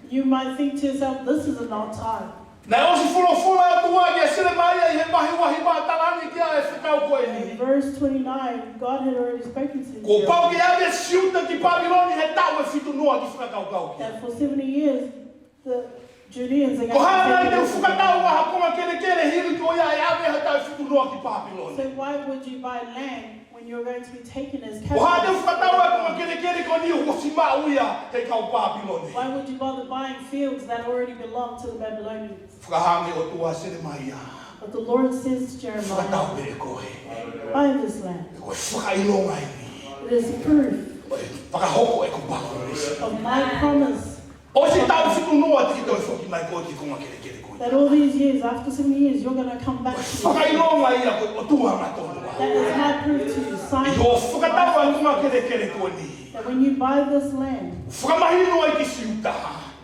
You might think to yourself, "This is an odd time." Naʻe ʻosi folofola ʻa e ʻOtua kia Selemaia ʻi he vahe uahiva, talaange ki ai e fekau ko eni. In verse twenty-nine, God had already spoken to Jeremiah. Kuo pau ke ʻave ʻa Siuta ki Papilone he taʻu ʻe fitu noa ki he fakakaukau. That for seventy years, the Judeans are going to take over. Ko e hā nai te u fakatau ai ha konga kelekele hili ko ia ʻe ʻave ha taʻu ʻe fitu noa ki Papilone? So why would you buy land when you're going to be taken as captives? Ko e hā te u fakatau ai e konga kelekele ko eni ʻoku ʻosi maʻu ia ʻe he kau Papilone? Why would you bother buying fields that already belong to the Babylonians? Fakahā ange ʻe he ʻOtua kia Selemaia. But the Lord says to Jeremiah, "Fakatau pē ʻe koe. Buy this land. Ko e fakaʻilonga eni. It is proof Ko e fakahoko ʻeku palōmesi. of my promise." ʻOsi taʻu ʻe fitu noa te ke toe foki mai koe ki he konga kelekele ko ia. That all these years, after seventy years, you're gonna come back to this. Ko e fakaʻilonga ia ko e ʻOtua angatonu au. That is my proof to you. Sign. ʻI hoʻo fakatau ʻa e konga kelekele ko eni, that when you buy this land, fakamahino ai ki Siuta,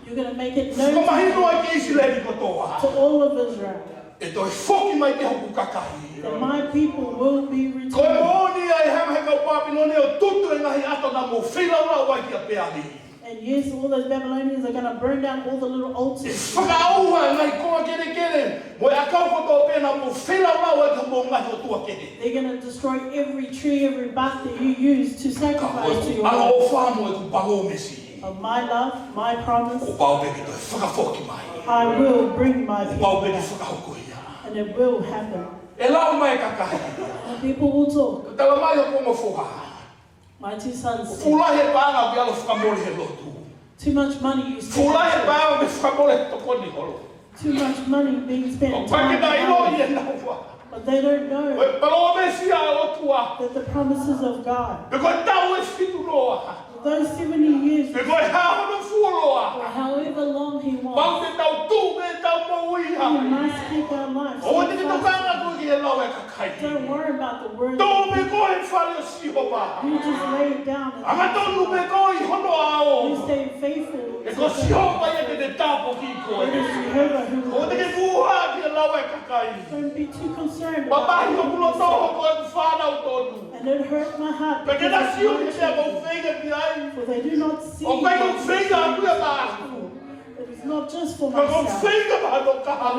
you're gonna make it known to, fakamahino ai ki ʻIsileli kotoa, to all of Israel, ʻe toe foki mai pē hoku kakai. That my people will be returned. Ko e moʻoni ia, ʻe hanga ʻe he kau Papilone ʻo tutu e ngaahi ʻato naʻa mou feilaulau ai kia Peali. And yes, all those Babylonians are gonna burn down all the little altars. ʻE fakaʻauha e ngaahi konga kelekele mo e ʻakau kotoa pē naʻa mou feilaulau ai ki hoʻomou ngaahi ʻotua kehe. They're gonna destroy every tree, every bark that you use to sacrifice to your God. Ka ko ʻeku ʻaloʻofa mo ʻeku palōmesi, of my love, my promise, kuo pau pē ke toe fakafoki mai. I will bring my people back. Kuo pau pē ke fakahoko ia. And it will happen. ʻE lau mai e kakai. And people will talk. Tala mai hoku ongo foha, my two sons said, fuʻu lahi e paʻanga ʻoku ʻalu fakamole he lotu. Too much money you spend. Fuʻu lahi e paʻanga ʻoku fakamole he tokoni holo. Too much money being spent on the house. ʻOku ʻikai ke nau ʻilo ʻe naua, but they don't know, ko e palōmesi ʻa e ʻOtua, that the promises of God, pe ko e taʻu ʻe fitu noa, those seventy years, pe ko e hā hono fuoloa, or however long he wants, pau ke tau tuʻu mo tau moʻui. We must keep our lives steadfast. ʻOua te ke tokanga koe ki he lau ʻa e kakai. Don't worry about the word. Tuʻu pē koe he fale ʻo Sihova. You just lay it down and trust God. Angatonu pē koe ʻi hono ʻao. You stay faithful to God. He ko Sihova ia te ne tāpuakiʻi koe. It is Jehovah who will bless you. ʻOua te ke fuʻu hā ki he lau ʻa e kakai. Don't be too concerned about what people say. Mamahi hoku loto ʻi hoku fānau tonu. And it hurt my heart because of my children. Pea ʻikai ke nau sio ki he meʻa ʻoku ou feinga ki ai. For they do not see what I'm doing for them. ʻOku ʻikai ko e feinga ʻaʻaku ia maʻaku. It is not just for myself, but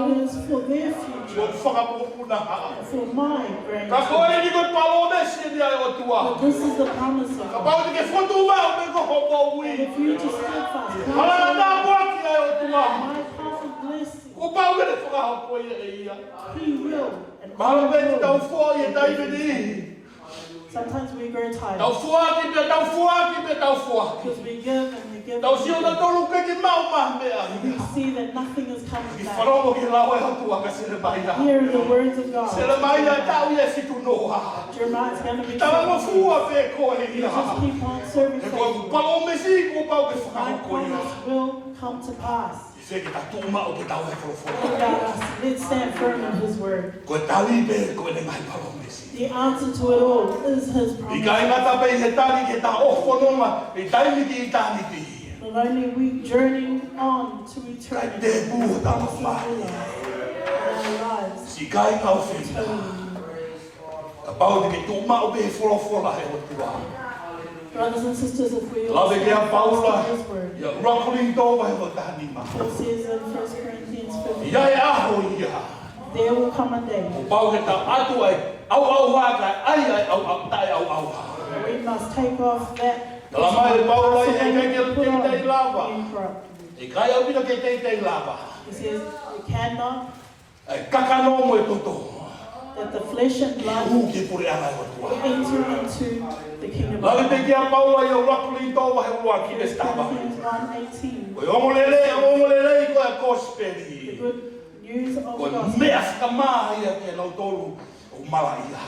it is for their future and for my grandchildren. Ka ko e fakamoʻoni eni ko e palōmesi eni ʻa e ʻOtua. But this is the promise of God. Kapau te ke fokotuʻu maʻu pē ko hoʻo moʻui, and if you just stand fast, hala ʻa e tāpuaki ʻa e ʻOtua, my path of blessing, kuo pau ke ne fakahoko ia ʻe ia. He will, and he will. Mahalo pē te tau foʻi he taimi ni. Sometimes we grow tired Tau foaki pē, tau foaki pē, tau foaki. because we give and we give. Tau And sio we na give. Tolu ke ke mau mā mea And we ia. See that nothing is coming Ke back. Whakarongo ki he lau ʻa e ʻOtua kia Selemaia. Hear the words of God. Selemaia, tau ia fitu noa. Jeremiah is going to be Talangofua pē koe ia. Just keep on serving He ko e faithfully. Palōmesi kuo pau ke My fakahoko ia. promise will come to pass. ʻE fē ke ta tuʻu maʻu ke tau he folofola. What about us? Let's stand firm in His word. Ko e tali pē ko ʻene ngaahi palōmesi. The answer to it all is His promise. ʻIkai ngata pē he tali ke ta ʻofononga ʻi taimi ki ʻitāniti. Not only we journey on to Kae eternity, tēpū ʻo ta promises mamahi. will last in our lives. Siʻi kāinga ʻofeina. Eternity. Kapau te ke tuʻu maʻu pē he folofola ʻa e ʻOtua. Brothers and sisters, if we Lave ki ai ʻa Paula, stand in His word, ʻIa ʻuluaki Kolinitō vahe hono taha nima. it says in First Corinthians fifteen, ʻI ai e ʻaho ia. There will come a day. Kuo pau ke ta ʻatu ai ʻauʻauha kae ʻai ai ʻauʻau taʻeʻauʻauha. We must take off that Tala mai ʻe Paula ʻe ʻikai ke put on teitei lava. incorrupt. ʻIkai ʻaupito ke teitei lava. He says, it cannot ʻA e kakano mo e toto. That the flesh and blood Hū ki he puleʻanga ʻo e ʻOtua. Enter into the kingdom. Lave pē ki ai ʻa Paula ʻi he ʻuluaki Kolinitō vahe ʻuluaki veesi taha valu. Corinthians one eighteen. Ko e ongoongolelei, ongoongolelei ko e The kosipeli. Good news of Ko e the gospel. Meʻa fakamā ia kiate kinautolu ʻoku malaʻia.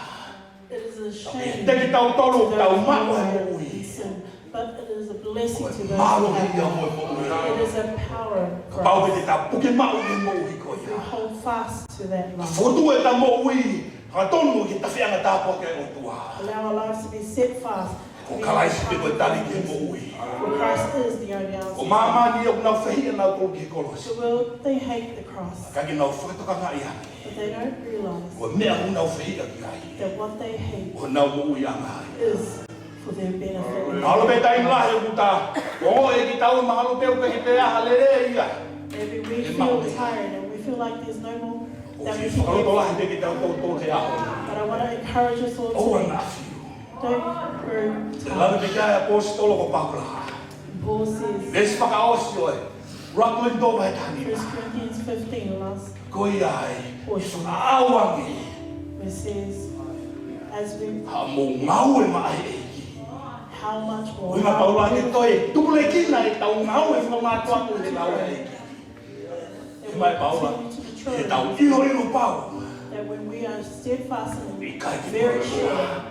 It is a Ka shame meiate kitautolu ʻoku tau maʻu e moʻui. in sin, but it is a blessing to Ko e those mālohi who ia have mo e it. moʻui. It is a power for Kapau us te ta puke maʻu ki he moʻui ko to ia. Hold fast to that life. Fokotuʻu ʻeta moʻui, hangatonu ki he tafiʻanga tāpuaki ʻa e ʻOtua. Allow our lives to be set fast. Ko Kalaisi pē ko e tali ki he moʻui. For Christ is the only Ko answer. māmani ʻoku nau fehiʻa nautolu ki he kolosi. The world, they hate the cross, Ka ke nau fakatokangaʻi ange. But they don't realize Ko e meʻa ʻoku nau fehiʻa ki ai. That what they hate Ko honau moʻuiʻanga ia. Is for their benefit. Mahalo pē taimi lahi ʻoku ta ongoʻi ʻe kitaua mahalo pē ʻoku ʻikai ke ʻi ai ha lelei ia. Maybe we feel tired and we feel like there's no more that we can give. Fakalotolahi pē kitautolu he ʻaho ni. But I want to encourage us all ʻOua today. naʻa fiu. Don't grow Te lave tired. ki ai ʻa e ʻaposetolo ko Paula. Paul says, Veesi fakaʻosi ʻo e ʻuluaki Kolinitō vahe taha nima. First Corinthians fifteen, last Ko ia ai, portion, ʻauange it says, as we, haʻamou ngāue maʻa e ʻEiki. How much more Ko e ʻuhinga ʻa Paula ke toe tupulekina ʻetau ngāue fakamātoato he ngāue ʻa e ʻEiki. He mai Paula, he tau ʻiloʻilo pau. That when we are steadfast and ʻIkai ke very mole sure noa.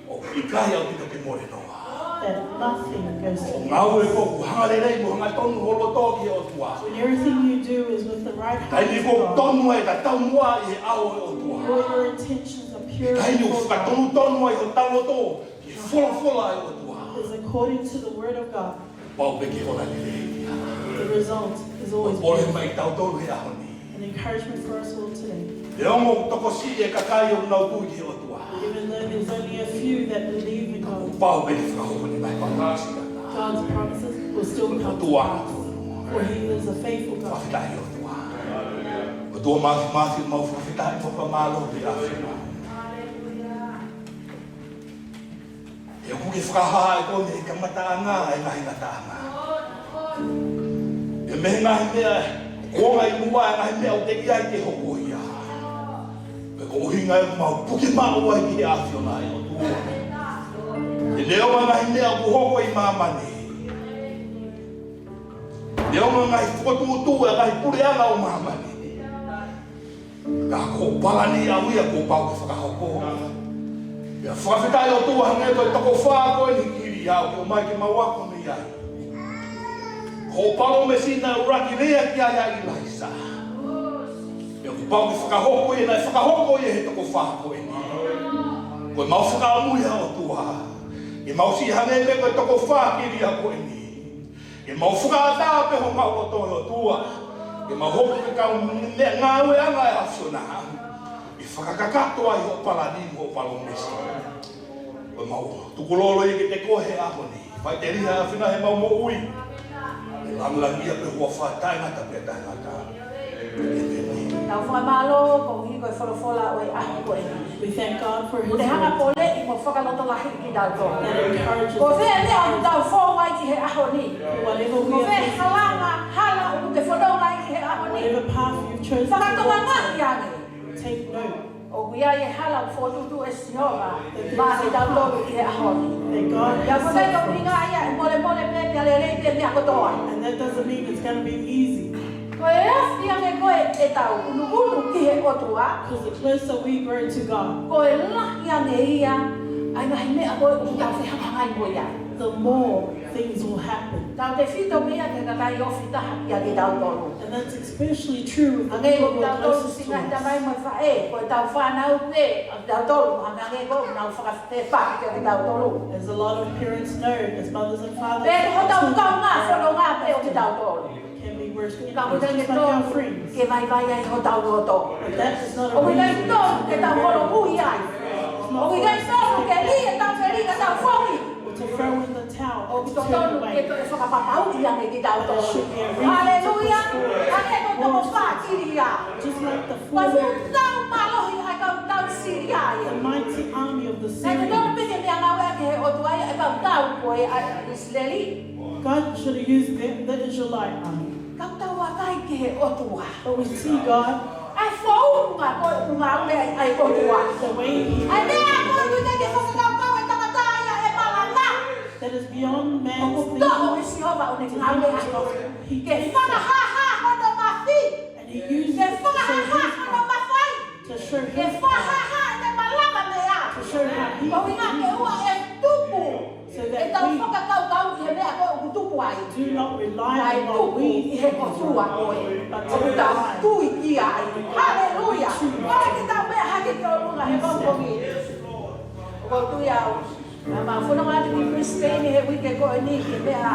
ʻOku ʻikai ʻaupito ke mole noa. That nothing goes ʻO to ngāue ko ʻoku hanga lelei mo hangatonu ho loto ki he ʻOtua. When everything you do is with the right heart Taimi of ko ʻoku God, tonu ai ʻeta taumuʻa ʻi he ʻao ʻo e ʻOtua. all your intentions are pure Taimi ʻoku before God, fakatonutonu ai hotau loto ki he folofola ʻa e ʻOtua. Is according to the word of God. Pau pē ke ola lelei ia. The result is always Pole beautiful. Mai kitautolu he ʻaho ni. An encouragement for us all today. Neongo ʻoku tokosiʻi e kakai ʻoku nau tui ki he ʻOtua. Even though there's only a few that believe in God, Pau pē ke fakahoko ʻene ngaahi palōmesi. God's promises will still come to ʻOtua. Pass. For He is a faithful God. Fakafetaʻi ʻOtua. ʻOtua Māfimafi, mau fakafetaʻi mo fakamālō ki he ʻAfiona. He ʻoku ke fakahā ʻe koe mei he kamataʻanga ʻa e ngaahi ngataʻanga. Pea mei he ngaahi meʻa kuo ʻi muʻa, ʻa e ngaahi meʻa ʻoku teʻeki ai ke hoko ia. Pea ko e ʻuhinga ia ʻoku mau puke maʻu ai ki he ʻAfiona ʻa e ʻOtua. He neongo ʻa e ngaahi meʻa ʻoku hoko ʻi māmani. Neongo ʻa e ngaahi fokotuʻutuʻu ʻa e ngaahi puleʻanga ʻo māmani. Ka ko hoʻo palani ʻaʻau ia kuo pau ke fakahoko. Pea fakafetaʻi ʻOtua hangē ko e toko fā ko eni ʻoku ʻi ai, ʻoku ʻomai ke mau ako mei ai. Ko hoʻo palōmesi naʻe ʻuluaki lea ki ai ʻa ʻIlaisa. Pea kuo pau ke fakahoko ia, naʻe fakahoko ia he toko fā ko eni. Ko ʻemau fakaʻamu ia ʻOtua. Ke mau siʻi hangē pē ko e toko fā ko ia ko eni. Ke mau fakaʻatā pē homau loto ʻOtua. Ke mau hoko ko e kau meʻangāueʻanga ʻa e ʻAfiona. Ke fakakakato ai hoʻo palani mo hoʻo palōmesi. Ko ʻemau tukulolo ia kiate koe he ʻaho ni. Faʻiteliha ʻa e ʻAfiona heʻemau moʻui. Ke langilangiʻia pē ho huafa taʻengata pea taʻengata. ʻĒmeni. Tau fakamālō koeʻuhi ko e folofola ʻo e ʻaho ko eni. We thank God for His word. Kuo ne hanga ʻo poleʻi mo fakalotolahiʻi kitautolu. That encourages us. Ko fē meʻa ʻoku tau fou ai ki he ʻaho ni. Whatever we are facing. Ko fē hala ʻoku ke fononga ai ki he ʻaho ni. Whatever path you've chosen to walk, fakatokangaʻi ange. Take note. ʻOku ʻI ai e hala ʻoku fokotuʻutuʻu ʻe Sihova maʻa kitautolu ʻi he ʻaho ni. That God Pea has ko e set taimi for ʻoku us. ʻIkai ʻe molemole pē, pea lelei pē meʻa kotoa. And that doesn't mean it's gonna be easy. Ko e ofi ange ko ē ʻetau ʻunuʻunu ki he ʻOtua, Because the closer we grow to God, ko e lahi ange ia ʻa e ngaahi meʻa ko ē ʻoku tau fehangahangai mo ia. the more things will happen. Tautefito pē ia ki he kakai ofi taha kiate kitautolu. And that's especially true with the Hangē ko people who are kitautolu closest to siʻi ngaahi tamai us. mo e faʻē, ko ʻetau fānau pē ʻa kitautolu, hangē ko ʻenau fakafepakipakiʻi kitautolu. As a lot of parents know, as mothers and fathers, Pea ko hotau kaungā fononga pē ʻo kitautolu. can be worse enemies, Ka ʻoku ʻikai ke just like our tonu friends. ke vaivai ai hotau loto. But that is not a ʻOku ʻikai reason tonu ke tau holo mui ai. ʻOku ʻikai tonu ke lī ʻetau feli ka tau foki. Or to throw in the towel, ʻOku to turn totonu ke away. toe fakapapauʻi ange kitautolu. There should be a reason to Haleluia. push forward. Hangē ko e toko fā kili ia. Just like the Ko e four fuʻu tau mālohi ʻa e kau tau Sīlia ia. The mighty army of the Naʻe Syrians. totonu pē ke meʻangāueʻaki ʻe he ʻOtua ia ʻa e kau tau ko ē ʻa ʻIsileli. God should have used the, the Israelite army. Kau tau vakai ki he ʻOtua. But we see God, ʻA e founga ko ē ʻoku ngāueʻaki ai ʻa e ʻOtua. the way he ʻA e meʻa ko ē ʻoku ʻikai ke fakakaukau ʻe he tangata ia ʻe malanga. that is beyond man's ʻOku thinking. toʻo ʻe Sihova ʻo ne ngāueʻaki. He Ke takes it fakahāhā hono mafi. and he uses Ke it to show fakahāhā his hono power, mafai. to show Ke his power, fakahāhā ʻene malanga meʻa. to show how he Ko ia ke ua e tuku. So that ʻEtau we fakakaukau ki he meʻa ko ē ʻoku tupu ai. do not rely Kae on what tuku we ʻi he think is ʻOtua right, ko ē. but to ʻOku tau rely tui ki ai. Haleluia. Ko e ke tau meʻa hake ki ʻolunga he pongipongi. ʻOku ou tui au. Naʻa mau fononga atu ki Brisbane he uike ko eni ki he meʻa,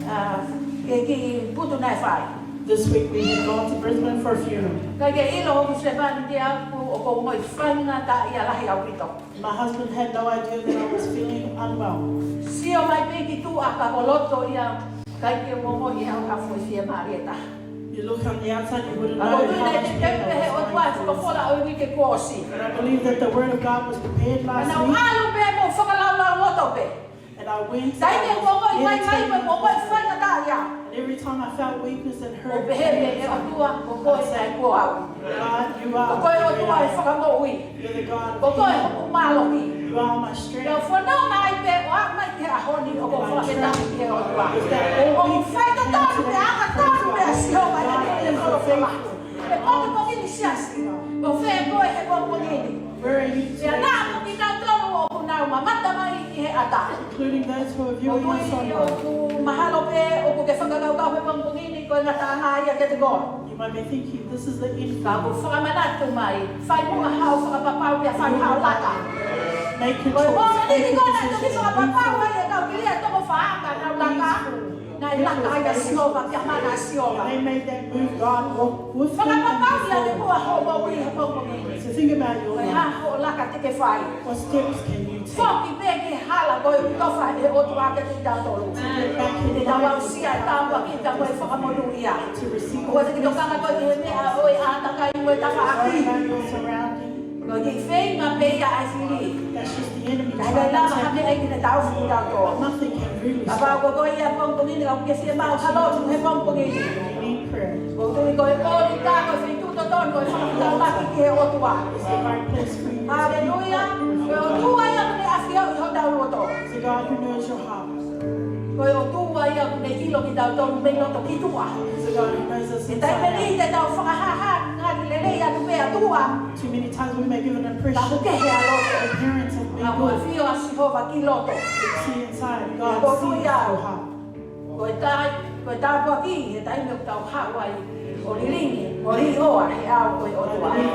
ʻa, ki he kiʻi putu naʻe fai. This week we had gone to Brisbane for a funeral. Kae ke ʻilo hoku sevāniti au ʻoku ou ongoʻi faingataʻaʻia lahi ʻaupito. My husband had no idea that I was feeling unwell. Sio mai pē ki tuʻa ka ko e loto ia, ʻikai ke u ongoʻi au ha foʻi fiemālie taha. You look on the outside, you wouldn't know how much pain I was going through. Ka ʻoku ou tui naʻe teu pē ʻe he ʻOtua e folofola ʻo e uike kuo ʻosi. But I believe that the word of God was prepared last week. Ka naʻa ku ʻalu pē mo e fakalaulauloto pē. And I went out meditating. Taimi ʻoku ou ongoʻi vaivai mo e ongoʻi faingataʻaʻia. And every time I felt weakness and hurt, ʻOku pehē pē ʻe he ʻOtua, ko koe ʻa e kuo au. God, you are the great I am. Ko koe ʻOtua ʻo e fakamoʻui. You're the God of healing. Ko koe hoku mālohi. You are my strength. Pea u fononga ai pē ʻo aʻu mai ki he ʻaho ni ʻoku ou fakafetaʻi ki he ʻOtua. And I trust that all week ʻOku fai totonu pē, angatonu pē ʻa Sihova ʻi he folofola. He pongipongi ni siasi, ko fē koe he pongipongi ni? Where are you today? Pea naʻa mo kinautolu ʻoku nau mamata mai ki he ʻatā. Including those who are viewing us online. ʻOku mahalo pē ʻoku ke fakakaukau he pongipongi ni ko e ngataʻanga ia kiate koe. You might be thinking, "This is the end for me." Ka ʻoku ou fakamanatu mai, fai muʻa haʻo fakapapau pea fai haʻo laka. Make a choice. Ko e pongipongi ni ko ē naʻe toki fakapapau ai e kau kilia toko fā ka nau laka. Naʻe laka ai ʻa Sihova, pea mana ʻa Sihova. They made that move, God walked with them and before them. Fakapapauʻi ʻa e kuo hoʻo moʻui he pongipongi ni. So think about your life. Ko e hā hoʻo laka te ke fai? What steps can you take? Foki pē ki he hala ko ē ʻoku tofa ʻe he ʻOtua kiate kitautolu. To get back in line with God. Ke tau aʻusia e tāpuaki mo e fakamonūʻia. To receive the blessings of God. ʻOua te ke tokanga koe ki he meʻa ʻo e ʻātakai mo e tafaʻaki. Don't worry about your surroundings. Ko e kiʻi feinga pē ia ʻa e fili. That's just the enemy trying to attack you. Ka ʻikai lava ha meʻa ia ke ne taʻofi kitautolu. But nothing can really stop. Kapau ko koe ia he pongipongi ni, ʻoku ke fiemaʻu ha lotu he pongipongi ni. You need prayer. ʻOku ou tui ko e ʻOlita ko e feituʻu totonu ʻo e fakafetaulaki ki he ʻOtua. It's the right place for you to seek God. Haleluia. Ko e ʻOtua ia ʻoku ne ʻafioʻi hotau loto. It's the God who knows your heart. Ko e ʻOtua ia ʻoku ne ʻilo kitautolu mei loto ki tuʻa. He's the God who knows us inside out. He taimi ʻe niʻihi te tau fakahāhā ngali lelei atu pē ʻa tuʻa. Too many times we may give an impression that the parents have been good. Ka ʻoku kehe ʻa loto. Ka ʻoku ʻafio ʻa Sihova ki loto. But see inside, God sees your heart. Ko e tai, ko e tāpuaki, he taimi ʻoku tau haʻu ai ʻo lilingi, ʻo liʻoa he ʻao ko e ʻOtua. I believe